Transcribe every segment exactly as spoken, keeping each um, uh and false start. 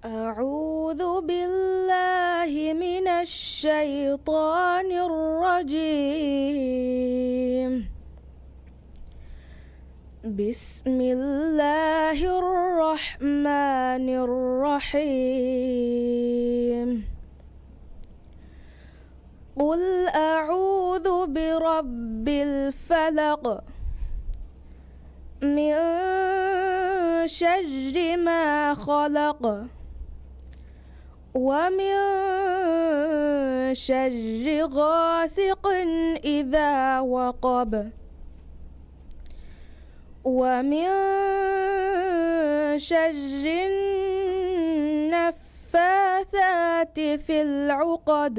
أعوذ بالله من الشيطان الرجيم. بسم الله الرحمن الرحيم. قل أعوذ برب الفلق. من شر ما خلق. ومن شر غاسق إذا وقب. ومن شر النفاثات في العقد.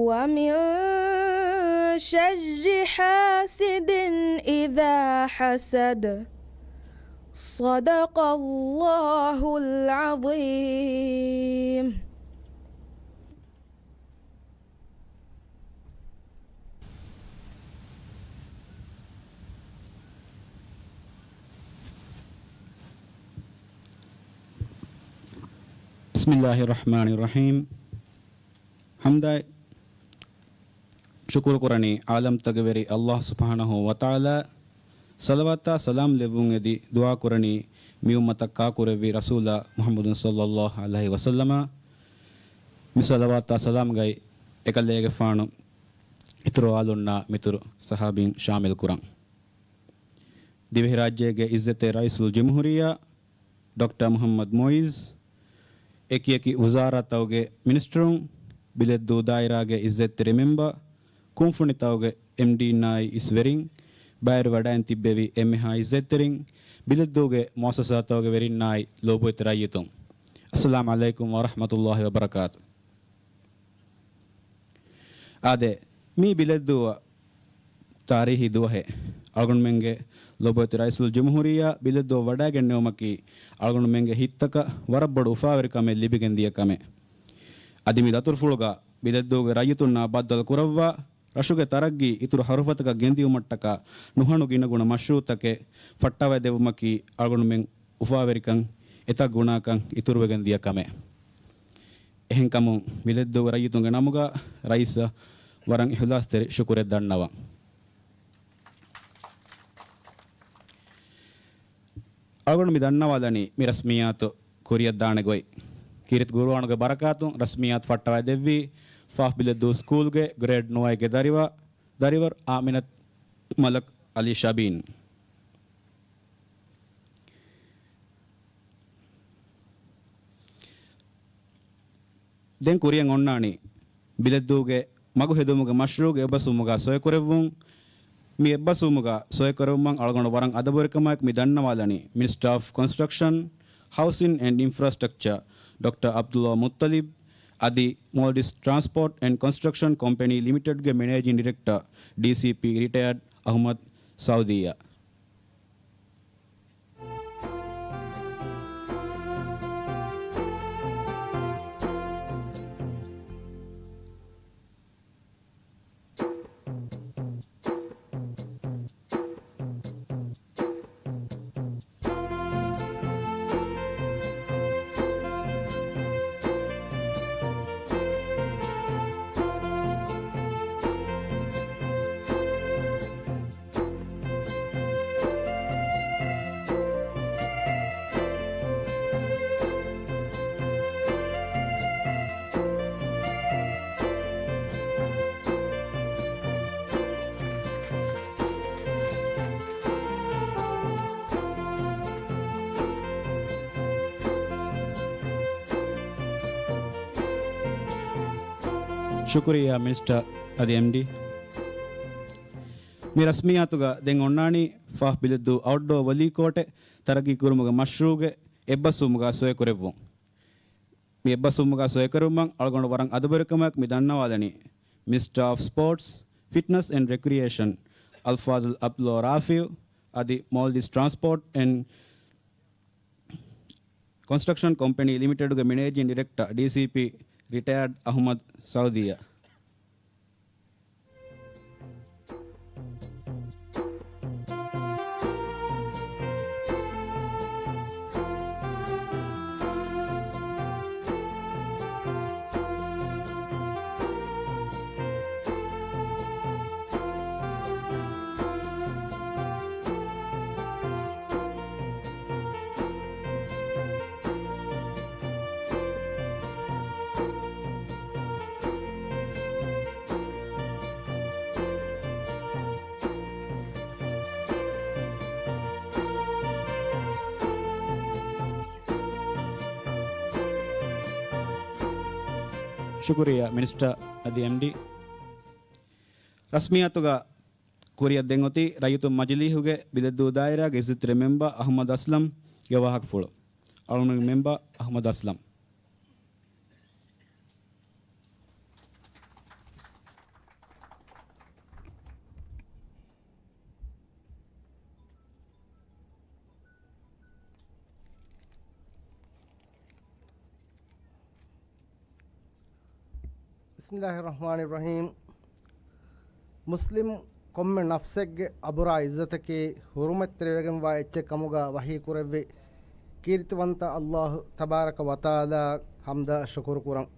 ومن شر حاسد إذا حسد. صدق الله العظيم. بسم الله الرحمن الرحيم. ޙަމްދާއި ޝުކުރު ކުރަނީ ޢާލަމްތަކުގެ ވެރި ﷲ ސުބްޙާނަހޫ ވަތަޢާލާ. ޞަލަވާތާ ސަލާމް ލެއްވުން އެދި ދުޢާ ކުރަނީ މި އުއްމަތަށް ކާކުރެއްވި ރަސޫލާ މުޙައްމަދު ޞައްލައްލާހު ޢަލައިހި ވަސައްލަމަށް. މި ޞަލަވާތާ ސަލާމްގައި އެކަލޭގެފާނު އިތުރު އާލުންނާ މިތުރު ޞަޙާބީން ޝާމިލް ކުރަން. ދިވެހިރާއްޖޭގެ ޢިއްޒަތްތެރި ރައީސުލްޖުމްހޫރިއްޔާ ޑޮކްޓަރ މުޙައްމަދު މުޢިއްޒު، އެކިއެކި ވުޒާރާތަކުގެ މިނިސްޓަރުން، ބިލެއްދޫ ދާއިރާގެ ޢިއްޒަތްތެރި މެމްބަރު، ކުންފުނިތަކުގެ އެމްޑީންނާއި އިސް ވެރިން، ބައިވެރިވަޑައިން ތިއްބެވި އެންމެހާ ޢިއްޒަތްތެރިން، ބިލެއްދޫގެ މުއައްސަސާތަކުގެ ވެރިންނާއި ލޯބިވެތި ރައްޔިތުން، އައްސަލާމު ޢަލައިކުމް ވަރަޙްމަތުﷲި ވަބަރަކާތު. އާދެ، މީ ބިލެއްދޫއަށް ތާރީހީ ދުވަހެއް އަޅުގަނޑުމެންގެ ލޮބުވެތި ރައީސުލްޖުމްހޫރިއްޔާ ބިލެއްދޫ ވަޑައިގެންނެވުމަކީ އަޅުގަނޑުމެންގެ ހިތްތަކަށް ވަރަށް ބޮޑު އުފާވެރިކަމެއް ލިބިގެން ދިޔަ ކަމެއް. އަދި މި ދަތުރުފުޅުގަ ބިލެއްދޫގެ ރައްޔިތުންނާ ބައްދަލު ކުރައްވާ، ރަށުގެ ތަރައްގީ އިތުރު ހަރުފަތަކަށް ގެންދިއުމަށްޓަކާ ނުހަނު ގިނަގުނަ މަޝްރޫޢުތަކެއް ފައްޓަވައިދެއްވުމަކީ އަޅުގަނޑުމެން އުފާވެރިކަން އެތައް ގުނާކަން އިތުރުވެގެން ދިޔަ ކަމެއް. އެހެންކަމުން، ބިލެއްދޫގެ ރައްޔިތުންގެ ނަމުގަ ރައީސަށް ވަރަށް އިޚްލާޞްތެރި ޝުކުރެއް ދަންނަވަން. އަޅުގަނޑު މި ދަންނަވާލަނީ މި ރަސްމިއްޔާތު ކުރިއަށް ދާނެ ގޮތް. ކީރިތި ޤުރުއާނުގެ ބަރަކާތުން ރަސްމިއްޔާތު ފައްޓަވައިދެއްވީ ފާފް ބިލެއްދޫ ސްކޫލްގެ ގްރޭޑް ނުވައެއްގެ ދަރިވަ-، ދަރިވަރު އާމިނަތު މަލަކް ޢަލީ ޝަބީން. ދެން ކުރިއަށް އޮންނާނީ ބިލެއްދޫގެ މަގު ހެދުމުގެ މަޝްރޫޢުގެ އެއްބަސްވުމުގަ ސޮއިކުރެއްވުން. މި އެއްބަސްވުމުގަ ސޮއިކުރެއްވުމަށް އަޅުގަނޑު ވަރަށް އަދަބުވެރިކަމާއެކު މި ދަންނަވާލަނީ މިނިސްޓަރ އޮފް ކޮންސްޓްރަކްޝަން، ހައުސިން އެންޑް އިންފްރާސްޓްރަކްޗަރ ޑޮކްޓަރ ޢަބްދުﷲ މުއްޠަލިބް އަދި މޯލްޑިވްސް ޓްރާންސްޕޯޓް އެންޑް ކޮންސްޓްރަކްޝަން ކޮމްޕެނީ ލިމިޓެޑްގެ މެނޭޖިން ޑިރެކްޓަރ، ޑީސީޕީ، ރިޓަޔާޑް އަޙްމަދު ސައުދީއަށް. ޝުކުރިއްޔާ މިނިސްޓަރ އަދި އެމްޑީ. މި ރަސްމިއްޔާތުގަ ދެން އޮންނާނީ ފާފް ބިލެއްދޫ އައުޓްޑޯ ވޮލީ ކޯޓެއް ތަރައްގީ ކުރުމުގެ މަޝްރޫޢުގެ އެއްބަސްވުމުގަ ސޮއިކުރެއްވުން. މި އެއްބަސްވުމުގަ ސޮއިކުރުމަށް އަޅުގަނޑު ވަރަށް އަދަބުވެރިކަމާއެކު މި ދަންނަވާލަނީ މިނިސްޓަރ އޮފް ސްޕޯޓްސް، ފިޓްނަސް އެންޑް ރެކްރިއޭޝަން އަލްފާޟިލް ޢަބްދުﷲ ރާފިޢު އަދި މޯލްޑިވްސް ޓްރާންސްޕޯޓް އެންޑް ކޮންސްޓްރަކްޝަން ކޮމްޕެނީ ލިމިޓެޑްގެ މެނޭޖިން ޑިރެކްޓަރ، ޑީސީޕީ، ރިޓަޔާޑް އަޙްމަދު ސައުދީއަށް. ޝުކުރިއްޔާ މިނިސްޓަރ އަދި އެމްޑީ. ރަސްމިއްޔާތުގަ ކުރިއަށް ދެން އޮތީ ރައްޔިތުން މަޖިލީހުގެ ބިލެއްދޫ ދާއިރާގެ އިއްޒަތްތެރި މެމްބަރ އަޙްމަދު އަސްލަމްގެ ވާހަކަފުޅު. އަޅުގަނޑުގެ މެމްބަރ އަޙްމަދު އަސްލަމް. ބިސްމިއްލާހި ރަޙްމާނި ރަޙީމް. މުސްލިމް ކޮންމެ ނަފްސެއްގެ އަބުރާ އިއްޒަތަކީ ހުރުމަތްތެރިވެގެންވާ އެއްޗެއް ކަމުގަ ވަޙީ ކުރެއްވި ކީރިތިވަންތަ އައްލާހު ތަބާރަކަ ވަތަޢާލާ ޙަމްދާ ޝުކުރު ކުރަން.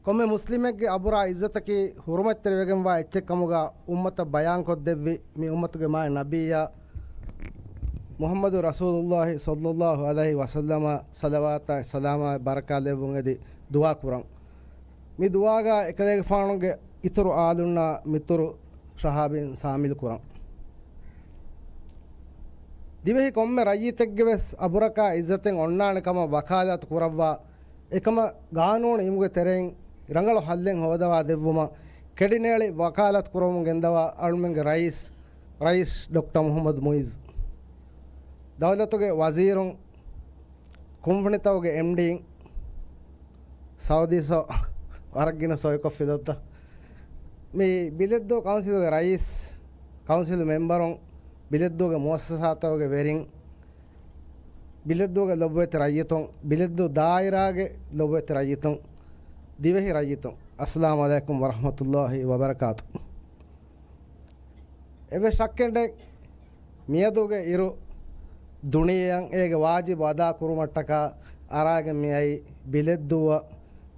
ކޮންމެ މުސްލިމެއްގެ އަބުރާ އިއްޒަތަކީ ހުރުމަތްތެރިވެގެންވާ އެއްޗެއް ކަމުގަ އުއްމަތަށް ބަޔާންކޮށްދެއްވި މި އުއްމަތުގެ މާތް ނަބިއްޔާ މުޙައްމަދު ރަސޫލުއްލާހި ޞައްލައްލާހު ޢަލައިހި ވަސައްލަމަށް ޞަލަވާތާއި ސަލާމާއި ބަރަކާތް ލެއްވުން އެދި ދުޢާ ކުރަން. މި ދުޢާގަ އެކަލޭގެފާނުގެ އިތުރު އާލުންނާ މިތުރު ޞަޙާބީން ޝާމިލު ކުރަން. ދިވެހި ކޮންމެ ރައްޔިތެއްގެ ވެސް އަބުރަކާ އިއްޒަތެއް އޮންނާނެ ކަމަށް ވަކާލާތު ކުރައްވާ، އެކަމަށް ގާނޫނު އިމުގެ ތެރެއިން ރަނގަޅު ޙައްލެއް ހޯދަވާ ދެއްވުމަށް ކެޑިނޭޅި ވަކާލާތު ކުރަމުން ގެންދަވާ އަޅުމެންގެ ރައީސް، ރައީސް ޑޮކްޓަރ މުޙައްމަދު މުޢިއްޒު. ދައުލަތުގެ ވަޒީރުން، ކުންފުނިތަކުގެ އެމްޑީން، ސައުދީ ސޯ ވަރަށް ގިނަ ސޮއިކޮށްފި ދޮއްތަ؟ މި ބިލެއްދޫ ކައުންސިލުގެ ރައީސް، ކައުންސިލު މެމްބަރުން، ބިލެއްދޫގެ މުއައްސަސާތަކުގެ ވެރިން، ބިލެއްދޫގެ ލޮބުވެތި ރައްޔިތުން، ބިލެއްދޫ ދާއިރާގެ ލޮބުވެތި ރައްޔިތުން، ދިވެހި ރައްޔިތުން، އައްސަލާމު ޢަލައިކުމް ވަރަޙްމަތުﷲި ވަބަރަކާތު. އެއްވެސް ޝައްކެއް ނެތް، މިއަދުގެ އިރު ދުނިޔެއަށް އޭގެ ވާޖިބު އަދާ ކުރުމަށްޓަކާ އަރާގެން މިއައީ ބިލެއްދޫއަށް،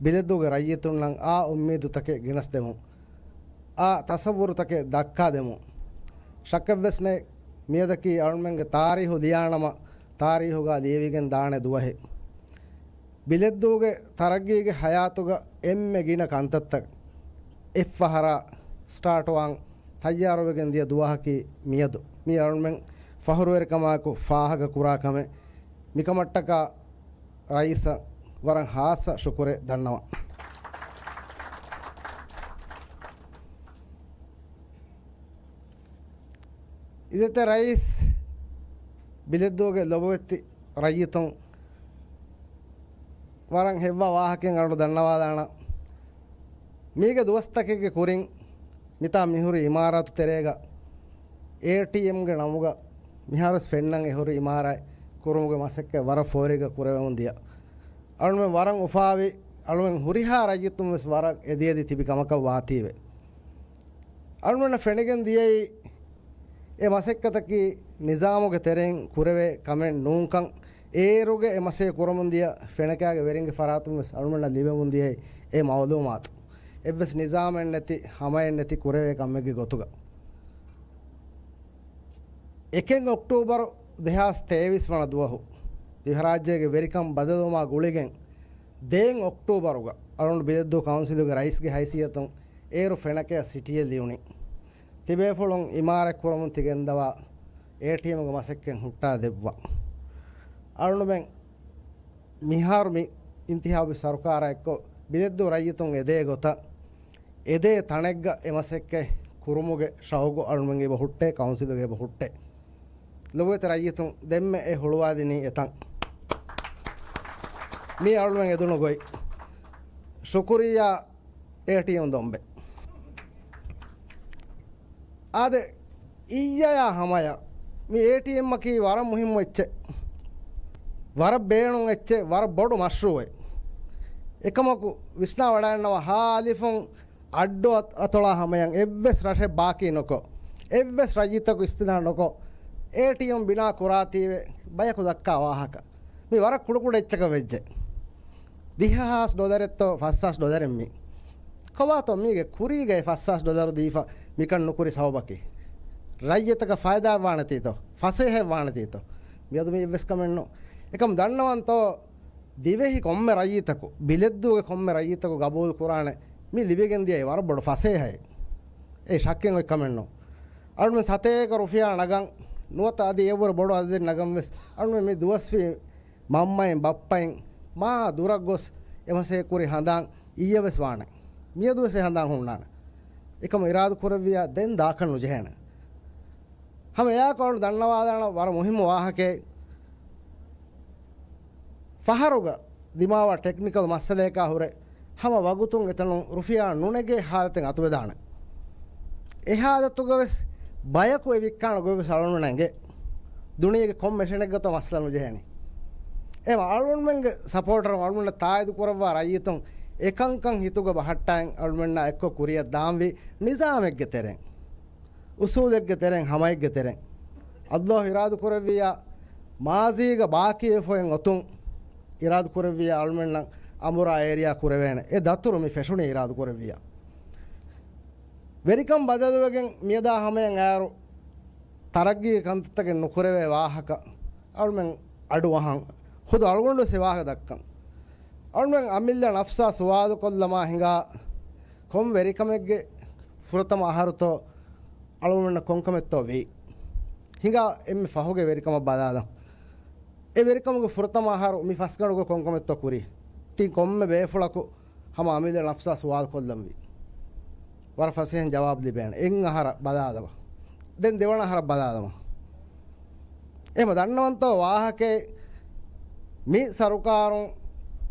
ބިލެއްދޫގެ ރައްޔިތުންނަށް އާ އުއްމީދުތަކެއް ގެނެސްދެމުން، އާ ތަޞައްވުރުތަކެއް ދައްކާދެމުން. ޝައްކެއްވެސް ނެތް، މިއަދަކީ އަޅުމެންގެ ތާރީހު ލިޔާނަމަ، ތާރީހުގަ ލިޔެވިގެން ދާނެ ދުވަހެއް. ބިލެއްދޫގެ ތަރައްގީގެ ޙަޔާތުގަ އެންމެ ގިނަ ކަންތައްތައް އެއްފަހަރާ ސްޓާޓުވާން ތައްޔާރުވެގެން ދިޔަ ދުވަހަކީ މިއަދު. މީ އަޅުމެން ފަޚުރުވެރިކަމާއެކު ފާހަގަ ކުރާ ކަމެއް. މިކަމަށްޓަކާ ރައީސަށް ވަރަށް ޚާއްޞަ ޝުކުރެއް ދަންނަވަން. އިއްޒަތްތެރި ރައީސް، ބިލެއްދޫގެ ލޮބުވެތި ރައްޔިތުން، ވަރަށް ހެއްވާ ވާހަކައެއް އަޅު ދަންނަވާލާނަ. މީގެ ދުވަސްތަކެއްގެ ކުރިން މިތާ މިހުރި އިމާރާތު ތެރޭގަ އޭޓީއެމްގެ ނަމުގަ މިހާރުވެސް ފެންނަން އެހުރި އިމާރާތް ކުރުމުގެ މަސައްކަތް ވަރަށް ފޯރިގަ ކުރެވެމުން ދިޔަ. އަޅުމެން ވަރަށް އުފާވި، އަޅުމެން ހުރިހާ ރައްޔިތުން ވެސް ވަރަށް އެދިއެދި ތިބި ކަމަކަށް ވާތީވެ. އަޅުމެންނަށް ފެނިގެން ދިޔައީ އެ މަސައްކަތަކީ ނިޒާމުގެ ތެރެއިން ކުރެވޭ ކަމެއް ނޫންކަން. އޭރުގެ އެ މަސައްކަތް ކުރަމުން ދިޔަ ފެނަކައިގެ ވެރިންގެ ފަރާތުން ވެސް އަޅުމެންނަށް ލިބެމުން ދިޔައީ އެ މައުލޫމާތު. އެއްވެސް ނިޒާމެއް ނެތި، ހަމައެއް ނެތި ކުރެވޭ ކަމެއްގެ ގޮތުގަ. އެކެއް އޮކްޓޫބަރު ދެހާސް ތޭވީސް ވަނަ ދުވަހު ދިވެހިރާއްޖޭގެ ވެރިކަން ބަދަލުވުމާ ގުޅިގެން، ދެއެއް އޮކްޓޫބަރުގަ އަޅުގަނޑު ބިލެއްދޫ ކައުންސިލުގެ ރައީސްގެ ހައިސިއްޔަތުން އޭރު ފެނަކަޔަށް ސިޓީއެއް ލިޔުނީ. ތިބޭފުޅުން އިމާރާތް ކުރަމުން ތިގެންދަވާ އޭޓީއެމްގެ މަސައްކަތް ހުއްޓާ ދެއްވާ. އަޅުގަނޑުމެން މިހާރު މި އިންތިހާބީ ސަރުކާރާ އެއްކޮށް ބިލެއްދޫ ރައްޔިތުން އެދޭ ގޮތަށް، އެދޭ ތަނެއްގަ އެ މަސައްކަތް ކުރުމުގެ ޝައުގު އަޅުމެންގެ އެބަ ހުއްޓޭ، ކައުންސިލުގެ އެބަ ހުއްޓޭ. ލޮބުވެތި ރައްޔިތުން ދެންމެ އެ ހުޅުވާލިނީ އެތަން. މީ އަޅުމެން އެދުނު ގޮތް. ޝުކުރިއްޔާ އޭޓީއެމް ދޮންބެ. އާދެ، އިއްޔަޔާ ހަމަޔަށް މި އޭޓީއެމްއަކީ ވަރަށް މުހިއްމު އެއްޗެއް. ވަރަށް ބޭނުން އެއްޗެއް، ވަރަށް ބޮޑު މަޝްރޫއެއް. އެކަމަކު ވިސްނާ ވަޑައިންނަވާ ހާލިފުން އައްޑު އަތް-، އަތޮޅާ ހަމަޔަށް އެއްވެސް ރަށެއް ބާކީ ނުކޮށް، އެއްވެސް ރައްޔިތަކު އިސްތިނާ ނުކޮށް، އޭޓީއެމް ބިނާ ކުރާތީވެ ބަޔަކު ދައްކާ ވާހަކަ. މި ވަރަށް ކުޑަކުޑަ އެއްޗަކަށް ވެއްޖެ. ދިހަހާސް ޑޮލަރެއްތޯ ފަސްހާސް ޑޮލަރެއް މީ. ކޮބާތޯ މީގެ ކުރީގައި ފަސްހާސް ޑޮލަރު ދީފަ މިކަން ނުކުރި ސަބަބަކީ؟ ރައްޔިތަކަށް ފައިދާއެއް ވާނެތީތޯ؟ ފަސޭހައެއް ވާނެތީތޯ؟ މިއަދު މީ އެއްވެސް ކަމެއް ނޫން. އެކަމް ދަންނަވަންތޯ؟ ދިވެހި ކޮންމެ ރައްޔިތަކު، ބިލެއްދޫގެ ކޮންމެ ރައްޔިތަކު ގަބޫލު ކުރާނެ މި ލިބިގެން ދިޔައީ ވަރަށް ބޮޑު ފަސޭހައެއް. އެ ޝައްކެއް އޮތް ކަމެއް ނޫން. އަޅުމެން ސަތޭކަ ރުފިޔާ ނަގަން ނުވަތަ އަދި އެއްވަރު ބޮޑު އަދަދެއް ނަގަން ވެސް އަޅުމެން މި ދުވަސްވީ މަންމައިން ބައްޕައިން މާ ދުރަށް ގޮސް އެ މަސައްކަތް ކުރި ހަނދާން އިއްޔެ ވެސް ވާނެ. މިއަދު ވެސް އެ ހަނދާން ހުންނާނެ. އެކަމަށް އިރާދަ ކުރެއްވިއްޔާ ދެން ދާކަށް ނުޖެހޭނެ. ހަމަ އެއާއެކު އަޅު ދަންނަވާލާނަ ވަރަށް މުހިއްމު ވާހަކައެއް. ފަހަރުގަ ދިމާވާ ޓެކްނިކަލް މައްސަލަޔަކާ ހުރެ ހަމަ ވަގުތުން އެތަނުން ރުފިޔާ ނުނެގޭ ހާލަތެއް އަތުވެދާނެ. އެ ހާލަތުގަ ވެސް ބަޔަކު އެ ވިއްކާނެ ގޮތް ވެސް އަޅުގަނޑުމެންނަށް އެނގޭ. ދުނިޔޭގެ ކޮންމެ އެށެއްގަތޯ މައްސަލަ ނުޖެހޭނީ. އެމަ އަޅުގަނޑުމެންގެ ސަޕޯޓަރުން އަޅުގަނޑަށް ތާއީދު ކުރައްވާ ރައްޔިތުން އެކަންކަން ހިތުގަ ބަހައްޓާއިން އަޅުގަނޑުމެންނާ އެއްކޮށް ކުރިއަށް ދާންވީ ނިޒާމެއްގެ ތެރެއިން. އުސޫލެއްގެ ތެރެއިން، ހަމައެއްގެ ތެރެއިން. އައްލާހު އިރާދަ ކުރެއްވިއްޔާ، މާޒީގަ ބާކީވެފައި އޮތުން އިރާދަ ކުރެއްވިއްޔާ އަޅުމެންނަށް އަނބުރާ އޭރިއާ ކުރެވޭނެ. އެ ދަތުރު މި ފެށުނީ އިރާދަ ކުރެއްވިއްޔާ. ވެރިކަން ބަދަލުވެގެން މިއަދާ ހަމަޔަށް އައިރު ތަރައްގީގެ ކަންތައްތަކެއް ނުކުރެވޭ ވާހަކަ އަޅުމެން އަޑުއަހަން. ޚުދު އަޅުގަނޑު ވެސް އެ ވާހަކަ ދައްކަން. އަޅުމެން އަމިއްލަ ނަފްސާ ސުވާލުކޮށްލަމާ ހިނގާ ކޮން ވެރިކަމެއްގެ ފުރަތަމަ އަހަރުތޯ އަޅުގަނޑަށް ކޮންކަމެއްތޯ ވީ؟ ހިނގާ އެންމެ ފަހުގެ ވެރިކަމަށް ބަލާލަން. އެ ވެރިކަމުގެ ފުރަތަމަ އަހަރު މި ފަސްގަނޑުގަ ކޮންކަމެއްތޯ ކުރީ؟ ތިން ކޮންމެ ބޭފުޅަކު ހަމަ އަމިއްލަ ނަފްސާ ސުވާލު ކޮށްލަންވީ. ވަރަށް ފަސޭހައިން ޖަވާބު ލިބޭނެ. އެއް އަހަރަށް ބަލާލަމާ. ދެން ދެވަނަ އަހަރަށް ބަލާލަމާ. އެހެމަ ދަންނަވަންތޯ ވާހަކައެއް މި ސަރުކާރުން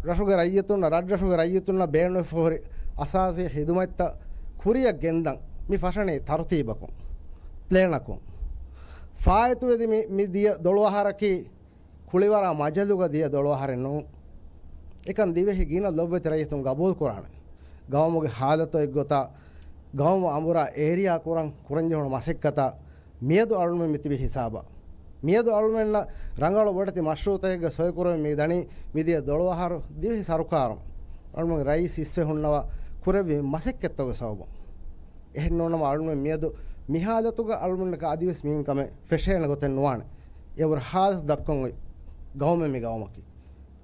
ރަށުގެ ރައްޔިތުންނަށް، ރަށްރަށުގެ ރައްޔިތުންނަށް ބޭނުންވެފަ ހުރި އަސާސީ ޚިދުމަތްތައް ކުރިއަށް ގެންދަން މި ފަށަނީ ތަރުތީބަކުން، ޕްލޭނަކުން. ފާއިތުވެދި މި، މި ދިޔަ ދޮޅު އަހަރަކީ ކުޅިވަރާ މަޖަލުގަ ދިޔަ ދޮޅު އަހަރެއް ނޫން. އެކަން ދިވެހި ގިނަ ލޮބުވެތި ރައްޔިތުން ގަބޫލު ކުރާނެ. ގައުމުގެ ހާލަތު އެއްގޮތަށް، ގައުމު އަނބުރާ އޭރިއާ ކުރަން ކުރަންޖެހުނު މަސައްކަތަށް މިއަދު އަޅުމެން މިތިބި ހިސާބަށް. މިއަދު އަޅުމެންނަށް ރަނގަޅު ބޮޑެތި މަޝްރޫއުތަކެއްގެ ސޮއިކުރަމެއް މި ދަނީ މިދިޔަ ދޮޅު އަހަރު ދިވެހި ސަރުކާރުން އަޅުމެން ރައީސް އިސްވެ ހުންނަވާ ކުރެއްވި މަސައްކަތްތަކުގެ ސަބަބުން. އެހެން ނޫނަމަ އަޅުމެން މިއަދު މި ހާލަތުގަ އަޅުމެންނަކަށް އަދިވެސް މިއިން ކަމެއް ފެށޭނެ ގޮތެއް ނުވާނެ. އެވަރު ހާލަތު ދައްކަން އޮތް ގައުމެއް މި ގައުމަކީ.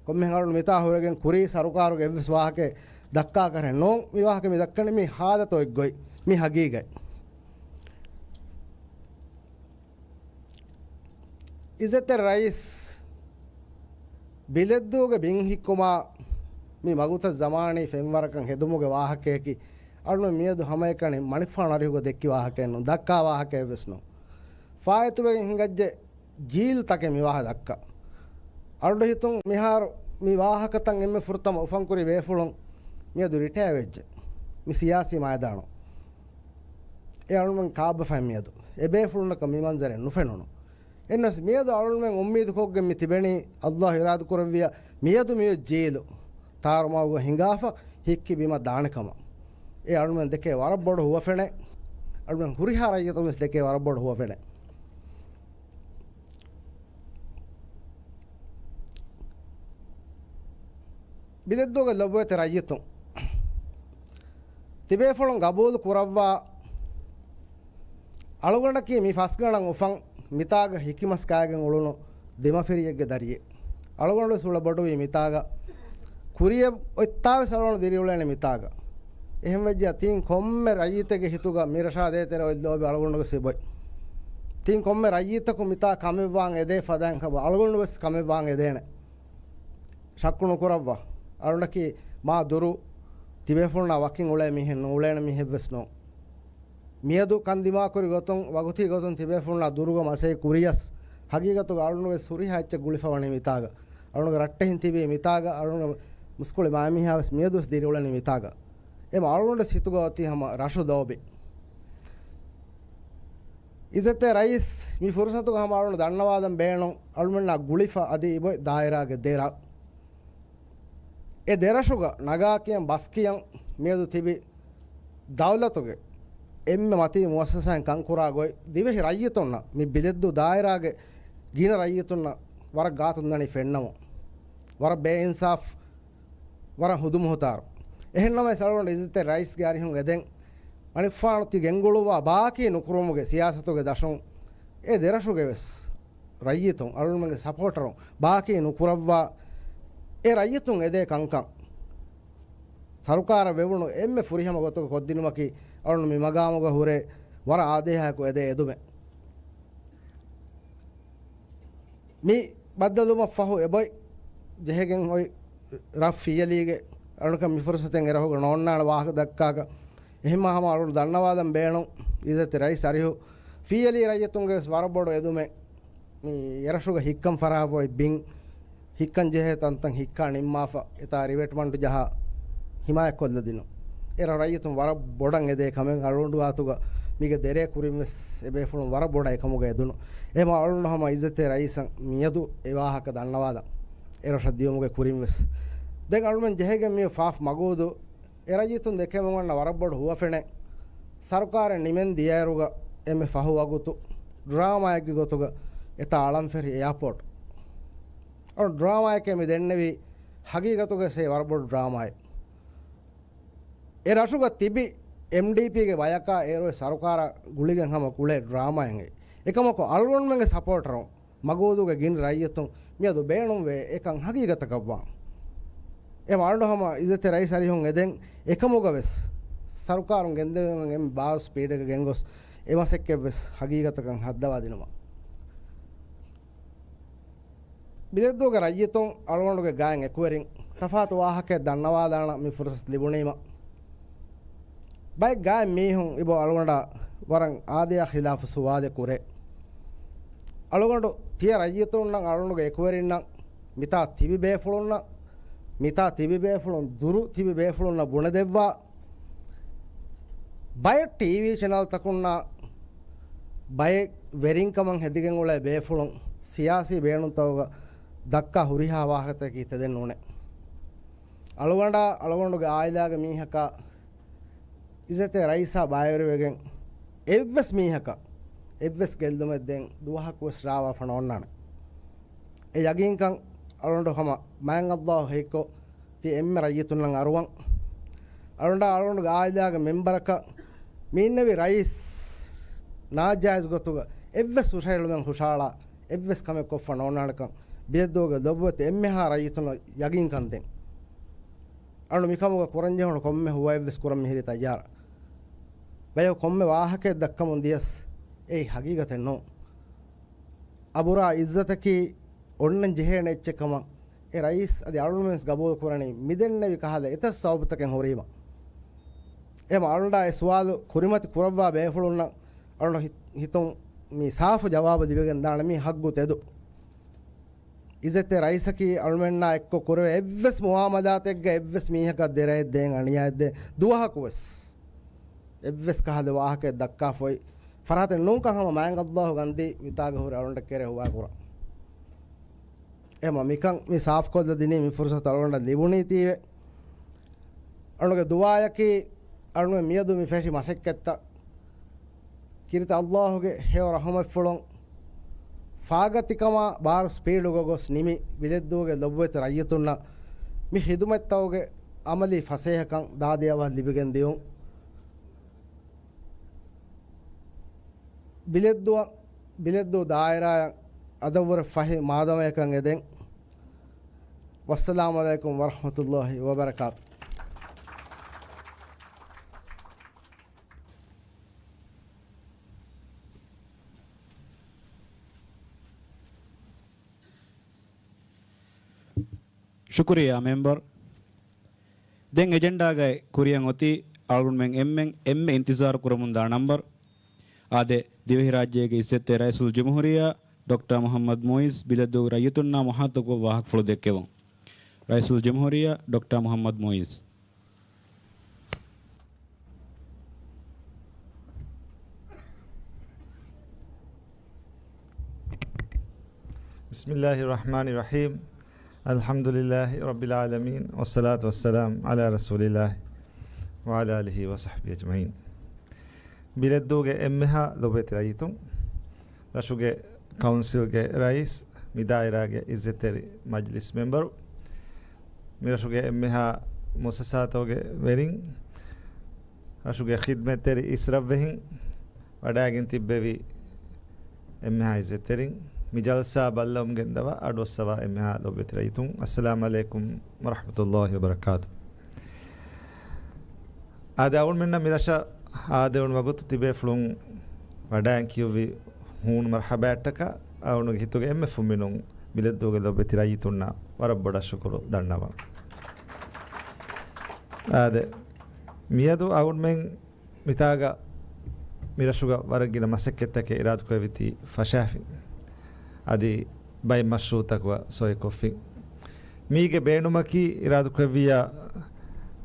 ކޮންމެހެން އަޅުން މިތާ ހުރެގެން ކުރީ ސަރުކާރުގެ އެއްވެސް ވާހަކައެއް ދައްކާކަށް ނޫން. މި ވާހަކަ މި ދައްކަނީ މި ހާލަތު އޮތްގޮތް، މި ހަގީގަތް. އިއްޒަތްތެރި ރައީސް ބިލެއްދޫގެ ބިން ހިއްކުމާ މި މަގުތައް ޒަމާނީ ފެންވަރަކަށް ހެދުމުގެ ވާހަކަޔަކީ އަޅުން މިއަދު ހަމައެކަނި މަނިކުފާނު އަރިހުގަ ދެއްކި ވާހަކައެއް ނޫން، ދައްކާ ވާހަކައެއް ވެސް ނޫން. ފާއިތުވެގެން ހިނގައްޖެ ޖީލްތަކެއް މި ވާހަކަ ދައްކާ. އަޅުގަނޑު ހިތުން މިހާރު މި ވާހަކަތައް އެންމެ ފުރަތަމަ އުފަންކުރި ބޭފުޅުން މިއަދު ރިޓަޔާ ވެއްޖެ މި ސިޔާސީ މައިދާނު. އެ އަޅުމެން ކާބަފައި މިއަދު އެ ބޭފުޅުންނަކަށް މި މަންޒަރެއް ނުފެނުނު. އެންނަސް މިއަދު އަޅުމެން އުއްމީދުކޮށްގެން މި ތިބެނީ، އައްލާހު އިރާދަކުރެއްވިޔާ މިއަދު މިއޮތް ޖީލު ތާރުމާރުގަ ހިނގާފަ ހިއްކި ބިމަށް ދާނެ ކަމަށް. އެ އަޅުމެން ދެކޭ ވަރަށް ބޮޑު ހުވަފެނެއް. އަޅުމެން ހުރިހާ ރައްޔިތުން ވެސް ދެކޭ ވަރަށް ބޮޑު ހުވަފެނެއް. ބިލެއްދޫގެ ލޮބުވެތި ރައްޔިތުން، ތިބޭފުޅުން ގަބޫލު ކުރައްވާ، އަޅުގަނޑަކީ މި ފަސްގަނޑަށް އުފަން މިތާގަ ހިކިމަސް ކާގެން އުޅުނު ދެމަފިރިއެއްގެ ދަރިއެއް. އަޅުގަނޑު ވެސް އުޅެ ބޮޑުވީ މިތާގަ. ކުރިޔަށް އޮތްތާވެސް އަޅުގަނޑު ދިރިއުޅޭނެ މިތާގަ. އެހެންވެއްޖެ ތިން ކޮންމެ ރައްޔިތެއްގެ ހިތުގަ މިރަށާ ދޭތެރެ އޮތް ލޯބި އަޅުގަނޑުގެ ސިބޮތް. ތިން ކޮންމެ ރައްޔިތަކު މިތާ ކަމެއްވާން އެދޭ ފަދައިން އަޅުގަނޑު ވެސް ކަމެއްވާން އެދޭނެ. ޝައްކު ނުކުރައްވާ. އަޅުންނަކީ މާ ދުރު ތިބޭފުޅުންނާ ވަކިން އުޅޭ މީހެއް ނޫޅޭނެ މީހެއްވެސް ނޫން. މިއަދު ކަން ދިމާކުރި ގޮތުން، ވަގުތީ ގޮތުން ތިބޭފުޅުންނާ ދުރުގަ މަސައްކަތް ކުރިޔަސް، ހަގީގަތުގަ އަޅުން ވެސް ހުރިހާ އެއްޗެއް ގުޅިފަ ވަނީ މިތާގަ. އަޅުންގެ ރައްޓެހިން ތިބީ މިތާގަ، އަޅުންގެ މުސްކުޅި މާމީހާ ވެސް މިއަދު ވެސް ދިރިއުޅެނީ މިތާގަ. އެމަ އަޅުގަނޑު ވެސް ހިތުގަ އޮތީ ހަމަ ރަށު ލޯބި. އިއްޒަތްތެރި ރައީސް، މި ފުރުސަތުގަ ހަމަ އަޅުން ދަންނަވާލަން ބޭނުން، އަޅުމެންނާ ގުޅިފަ އަދި އިބޮތް ދާއިރާގެ ދެރަށް. އެ ދެރަށުގަ ނަގާ ކިޔަން ބަސް ކިޔަން މިއަދު ތިބި ދައުލަތުގެ އެންމެ މަތީ މުއައްސަސާއިން ކަންކުރާ ގޮތް ދިވެހި ރައްޔިތުންނަށް، މި ބިލެއްދޫ ދާއިރާގެ ގިނަ ރައްޔިތުންނަށް ވަރަށް ގާތުން ދަނީ ފެންނަމުން. ވަރަށް ބޭއިންސާފު، ވަރަށް ހުދުމުހުތާރު. އެހެންނަމަވެސް އަޅުގަނޑު އިއްޒަތްތެރި ރައީސްގެ އަރިހުން އެދެން، މަނިކުފާނު ތި ގެންގުޅުއްވާ ބާކީ ނުކުރުމުގެ ސިޔާސަތުގެ ދަށުން އެ ދެރަށުގެ ވެސް ރައްޔިތުން، އަޅުގަނޑުގެ ސަޕޯޓަރުން ބާކީ ނުކުރައްވާ، އެ ރައްޔިތުން އެދޭ ކަންކަން ސަރުކާރަށް ވެވުނު އެންމެ ފުރިހަމަ ގޮތުގަ ކޮށްދިނުމަކީ އަޅުން މި މަގާމުގަ ހުރެ ވަރަށް އާދޭހާއެކު އެދޭ އެދުމެއް. މި ބައްދަލުވުމަށް ފަހު އެބޮތް ޖެހިގެން އޮތް ރަށް ފިޔަލީގެ އަޅުކަން މި ފުރުސަތެއް އެރަށުގަ ނޯންނާނެ ވާހަކަ ދައްކާކަށް. އެހެންމާ ހަމަ އަޅުން ދަންނަވާލަން ބޭނުން އިއްޒަތްތެރި ރައީސް އަރިހު ފިއްޔަލީ ރައްޔިތުންގެ ވެސް ވަރަށް ބޮޑު އެދުމެއް މި އެރަށުގަ ހިއްކަން ފަރާތް އޮތް ބިން ހިއްކަން ޖެހޭ ތަންތަން ހިއްކާ ނިންމާފަ، އެތާ ރިވެޓްމަންޓު ޖަހާ ހިމާޔަތްކޮށްލަދިނުން. އެރަށް ރައްޔިތުން ވަރަށް ބޮޑަށް އެދޭ ކަމެއް އަޅުގަނޑު ގާތުގަ މީގެ ދެރޭ ކުރިން ވެސް އެ ބޭފުޅުން ވަރަށް ބޮޑަށް އެކަމުގަ އެދުނު. އެހެންމާ އަޅުގަނޑު ހަމަ އިއްޒަތްތެރި ރައީސަށް މިއަދު އެ ވާހަކަ ދަންނަވާލަން އެރަށަށް ދިޔުމުގެ ކުރިން ވެސް. ދެން އަޅުމެން ޖެހިގެން މި ފާފް މަގޫދޫ އެ ރައްޔިތުން ދެކެމުން އަންނަ ވަރަށް ބޮޑު ހުވަފެނެއް. ސަރުކާރެއް ނިމެން ދިޔައިރުގަ އެންމެ ފަހު ވަގުތު ޑްރާމާއެއްގެ ގޮތުގަ އެތާ އަޅަންފެށި އެއާޕޯޓް. އަޅު ޑްރާމާއެކޭ މި ދެންނެވީ، ހަގީގަތުގަ ސޭ ވަރަށް ބޮޑު ޑްރާމާއެއް. އެ ރަށުގަ ތިބި އެމްޑީޕީގެ ބަޔަކާ އޭރު ސަރުކާރާ ގުޅިގެން ހަމަ ކުޅޭ ޑްރާމާއެއް. އެކަމަކު އަޅުގަނޑުމެންގެ ސަޕޯޓަރުން މަގޫދޫގެ ގިނަ ރައްޔިތުން މިއަދު ބޭނުންވޭ އެކަން ހަގީގަތަކަށްވާން. އެ އަޅުގަނޑު ހަމަ އިއްޒަތްތެރި ރައީސް އަރިހުން އެދެން އެކަމުގަ ވެސް ސަރުކާރުން ގެންދެވެމުން އެންމެ ބާރު ސްޕީޑެއްގަ ގެންގޮސް އެ މަސައްކަތް ވެސް ހަގީގަތަކަށް ހައްދަވާ ދިނުމަށް. ބިލެއްދޫގެ ރައްޔިތުން އަޅުގަނޑުގެ ގާތް އެކުވެރިން ތަފާތު ވާހަކައެއް ދަންނަވާލާނަށް މި ފުރުސަތު ލިބުނީމަ، ބައެއް ގާތް މީހުން އިބަ އަޅުގަނޑަށް ވަރަށް އާދަޔާ ޚިލާފު ސުވާލެއް ކުރޭ. އަޅުގަނޑު ތިޔަ ރައްޔިތުންނަށް އަޅުގަނޑުގެ އެކުވެރިންނަށް މިތާ ތިބި ބޭފުޅުންނަށް، މިތާ ތިބި ބޭފުޅުން ދުރު ތިބި ބޭފުޅުންނަށް ބުނެދެއްވާ، ބައެއް ޓީވީ ޗެނަލްތަކުންނާ ބައެއް ވެރިންކަމަށް ހެދިގެން އުޅޭ ބޭފުޅުން ސިޔާސީ ބޭނުންތަކުގަ ދައްކާ ހުރިހާ ވާހަކަތަކަކީ ތެދެއް ނޫނޭ. އަޅުގަނޑާ އަޅުގަނޑުގެ އާއިލާގެ މީހަކާ އިއްޒަތްތެރި ރައީސާ ބައިވެރިވެގެން އެއްވެސް މީހަކަށް އެއްވެސް ގެއްލުމެއް ދެން ދުވަހަކުވެސް ރާވާފަ ނޯންނާނެ. އެ ޔަގީންކަން އަޅުގަނޑު ހަމަ މާތް ﷲ ހެއްކޮށް ތި އެންމެ ރައްޔިތުންނަށް އަރުވަން. އަޅުގަނޑާ އަޅުގަނޑުގެ އާއިލާގެ މެމްބަރަކަށް މި އިންނެވި ރައީސް ނާޖާއިޒް ގޮތުގަ އެއްވެސް ހުށަހެޅުމެއް ހުށަހަޅާ އެއްވެސް ކަމެއް ކޮށްފަ ނޯންނާނެކަން ބިލެއްދޫގެ ލޮބުވެތި އެންމެހާ ރައްޔިތުންނަށް ޔަގީންކަން ދެން. އަޅު މިކަމުގަ ކުރަންޖެހުނު ކޮންމެ ހުވައެއްވެސް ކުރަން މިހިރީ ތައްޔާރަށް. ބަޔަކު ކޮންމެ ވާހަކައެއް ދައްކަމުން ދިޔަސް އެއީ ހަގީގަތެއް ނޫން. އަބުރާ އިއްޒަތަކީ އޮންނަން ޖެހޭނެ އެއްޗެއް ކަމަށް އެ ރައީސް އަދި އަޅުގަނޑުމެންވެސް ގަބޫލު ކުރަނީ މިދެންނެވި ކަހަލަ އެތައް ސަބަބުތަކެއް ހުރީމަ. އެހެން އަޅުގަނޑާ އެ ސުވާލު ކުރިމަތި ކުރައްވާ ބޭފުޅުންނަށް އަޅުގަނޑު ހި-، ހިތުން މި ސާފު ޖަވާބު ލިބިގެން ދާނެ މީ ހައްގު ތެދު. އިއްޒަތްތެރި ރައީސަކީ އަޅުމެންނާ އެއްކޮށް ކުރެވޭ އެއްވެސް މުއާމަލާތެއްގަ އެއްވެސް މީހަކަށް ދެރައެއް ދޭން އަނިޔާއެއް ދޭން ދުވަހަކުވެސް އެއްވެސް ކަހަލަ ވާހަކައެއް ދައްކާފައި ފަރާތެއް ނޫންކަން ހަމަ މާތް ﷲ ގަންދީ މިތާގަ ހުރި އަޅުގަނޑަށް ކެރޭ ހުވާކުރަން. އެމަ މިކަން މި ސާފުކޮށްލަ ދިނީ މި ފުރުސަތު އަޅުގަނޑަށް ލިބުނީތީވެ. އަޅުގެ ދުޢާޔަކީ އަޅުގެ މިއަދު މި ފެށި މަސައްކަތްތައް ކީރިތި ﷲ ގެ ހެޔޮ ރަޙުމަތްފުޅުން ފާގަތިކަމާ ބާރު ސްޕީޑުގަ ގޮސް ނިމި، ބިލެއްދޫގެ ލޮބުވެތި ރައްޔިތުންނަށް މި ޚިދުމަތްތަކުގެ ޢަމަލީ ފަސޭހަކަން ދާދިޔަވާ ލިބިގެން ދިޔުން. ބިލެއްދޫ، ބިލެއްދޫ ދާއިރާއަށް އަދަށްވުރެ ފަހި މާދަމަޔަކަށް އެދެން. ވައްސަލާމު ޢަލައިކުމް ވަރަޙްމަތުﷲ ވަބަރަކާތު. ޝުކުރިއްޔާ މެމްބަރު. ދެން އެޖެންޑާގައި ކުރިއަށް އޮތީ އަޅުގަނޑުމެން އެންމެން އެންމެ އިންތިޒާރު ކުރަމުންދާ ނަންބަރު. އާދެ، ދިވެހިރާއްޖޭގެ އިއްޒަތްތެރި ރައީސުލްޖުމްހޫރިއްޔާ ޑޮކްޓަރ މުޙައްމަދު މުޢިއްޒު ބިލެއްދޫގެ ރައްޔިތުންނާ މަހާތަކުގެ ވާހަކަފުޅު ދެއްކެވުން. ރައީސުލްޖުމްހޫރިއްޔާ ޑޮކްޓަރ މުޙައްމަދު މުޢިއްޒު. بسم الله الرحمن الرحيم. الحمد لله رب العالمين، والصلاة والسلام على رسول الله وعلى آله وصحبه أجمعين. ބިލެއްދޫގެ އެންމެހާ ލޮބުވެތި ރައްޔިތުން، ރަށުގެ ކައުންސިލްގެ ރައީސް، މި ދާއިރާގެ އިއްޒަތްތެރި މަޖްލިސް މެމްބަރު، މި ރަށުގެ އެންމެހާ މުއައްސަސާތަކުގެ ވެރިން، ރަށުގެ ޚިދްމަތްތެރި އިސްރަށްވެހިން، ވަޑައިގެން ތިއްބެވި އެންމެހާ އިއްޒަތްތެރިން، މި ޖަލްސާ ބައްލަވަމުން ގެންދަވާ އަޑުއައްސަވާ އެންމެހާ ލޮބުވެތި ރައްޔިތުން، އައްސަލާމު ޢަލައިކުމް ވަރަޙްމަތުﷲ ވަބަރަކާތު. އާދެ، އަޅުގަނޑުމެންނަށް މި ރަށަށް އާދެވުނު ވަގުތު ތިބޭފުޅުން ވަޑައިގެން ކިޔުއްވި ހޫނު މަރްޙަބާއަށްޓަކާ އަޅުގަނޑުގެ ހިތުގެ އެންމެ ފުންމިނުން ބިލެއްދޫގެ ލޮބުވެތި ރައްޔިތުންނަށް ވަރަށް ބޮޑަށް ޝުކުރު ދަންނަވަން. އާދެ، މިއަދު އަޅުގަނޑުމެން މިތާގަ މިރަށުގަ ވަރަށް ގިނަ މަސައްކަތްތަކެއް އިރާދަކުރެއްވިތީ ފަށާފިން. އަދި ބައެއް މަޝްރޫޢުތަކުގަ ސޮއިކޮށްފިން. މީގެ ބޭނުމަކީ އިރާދަކުރެއްވިއްޔާ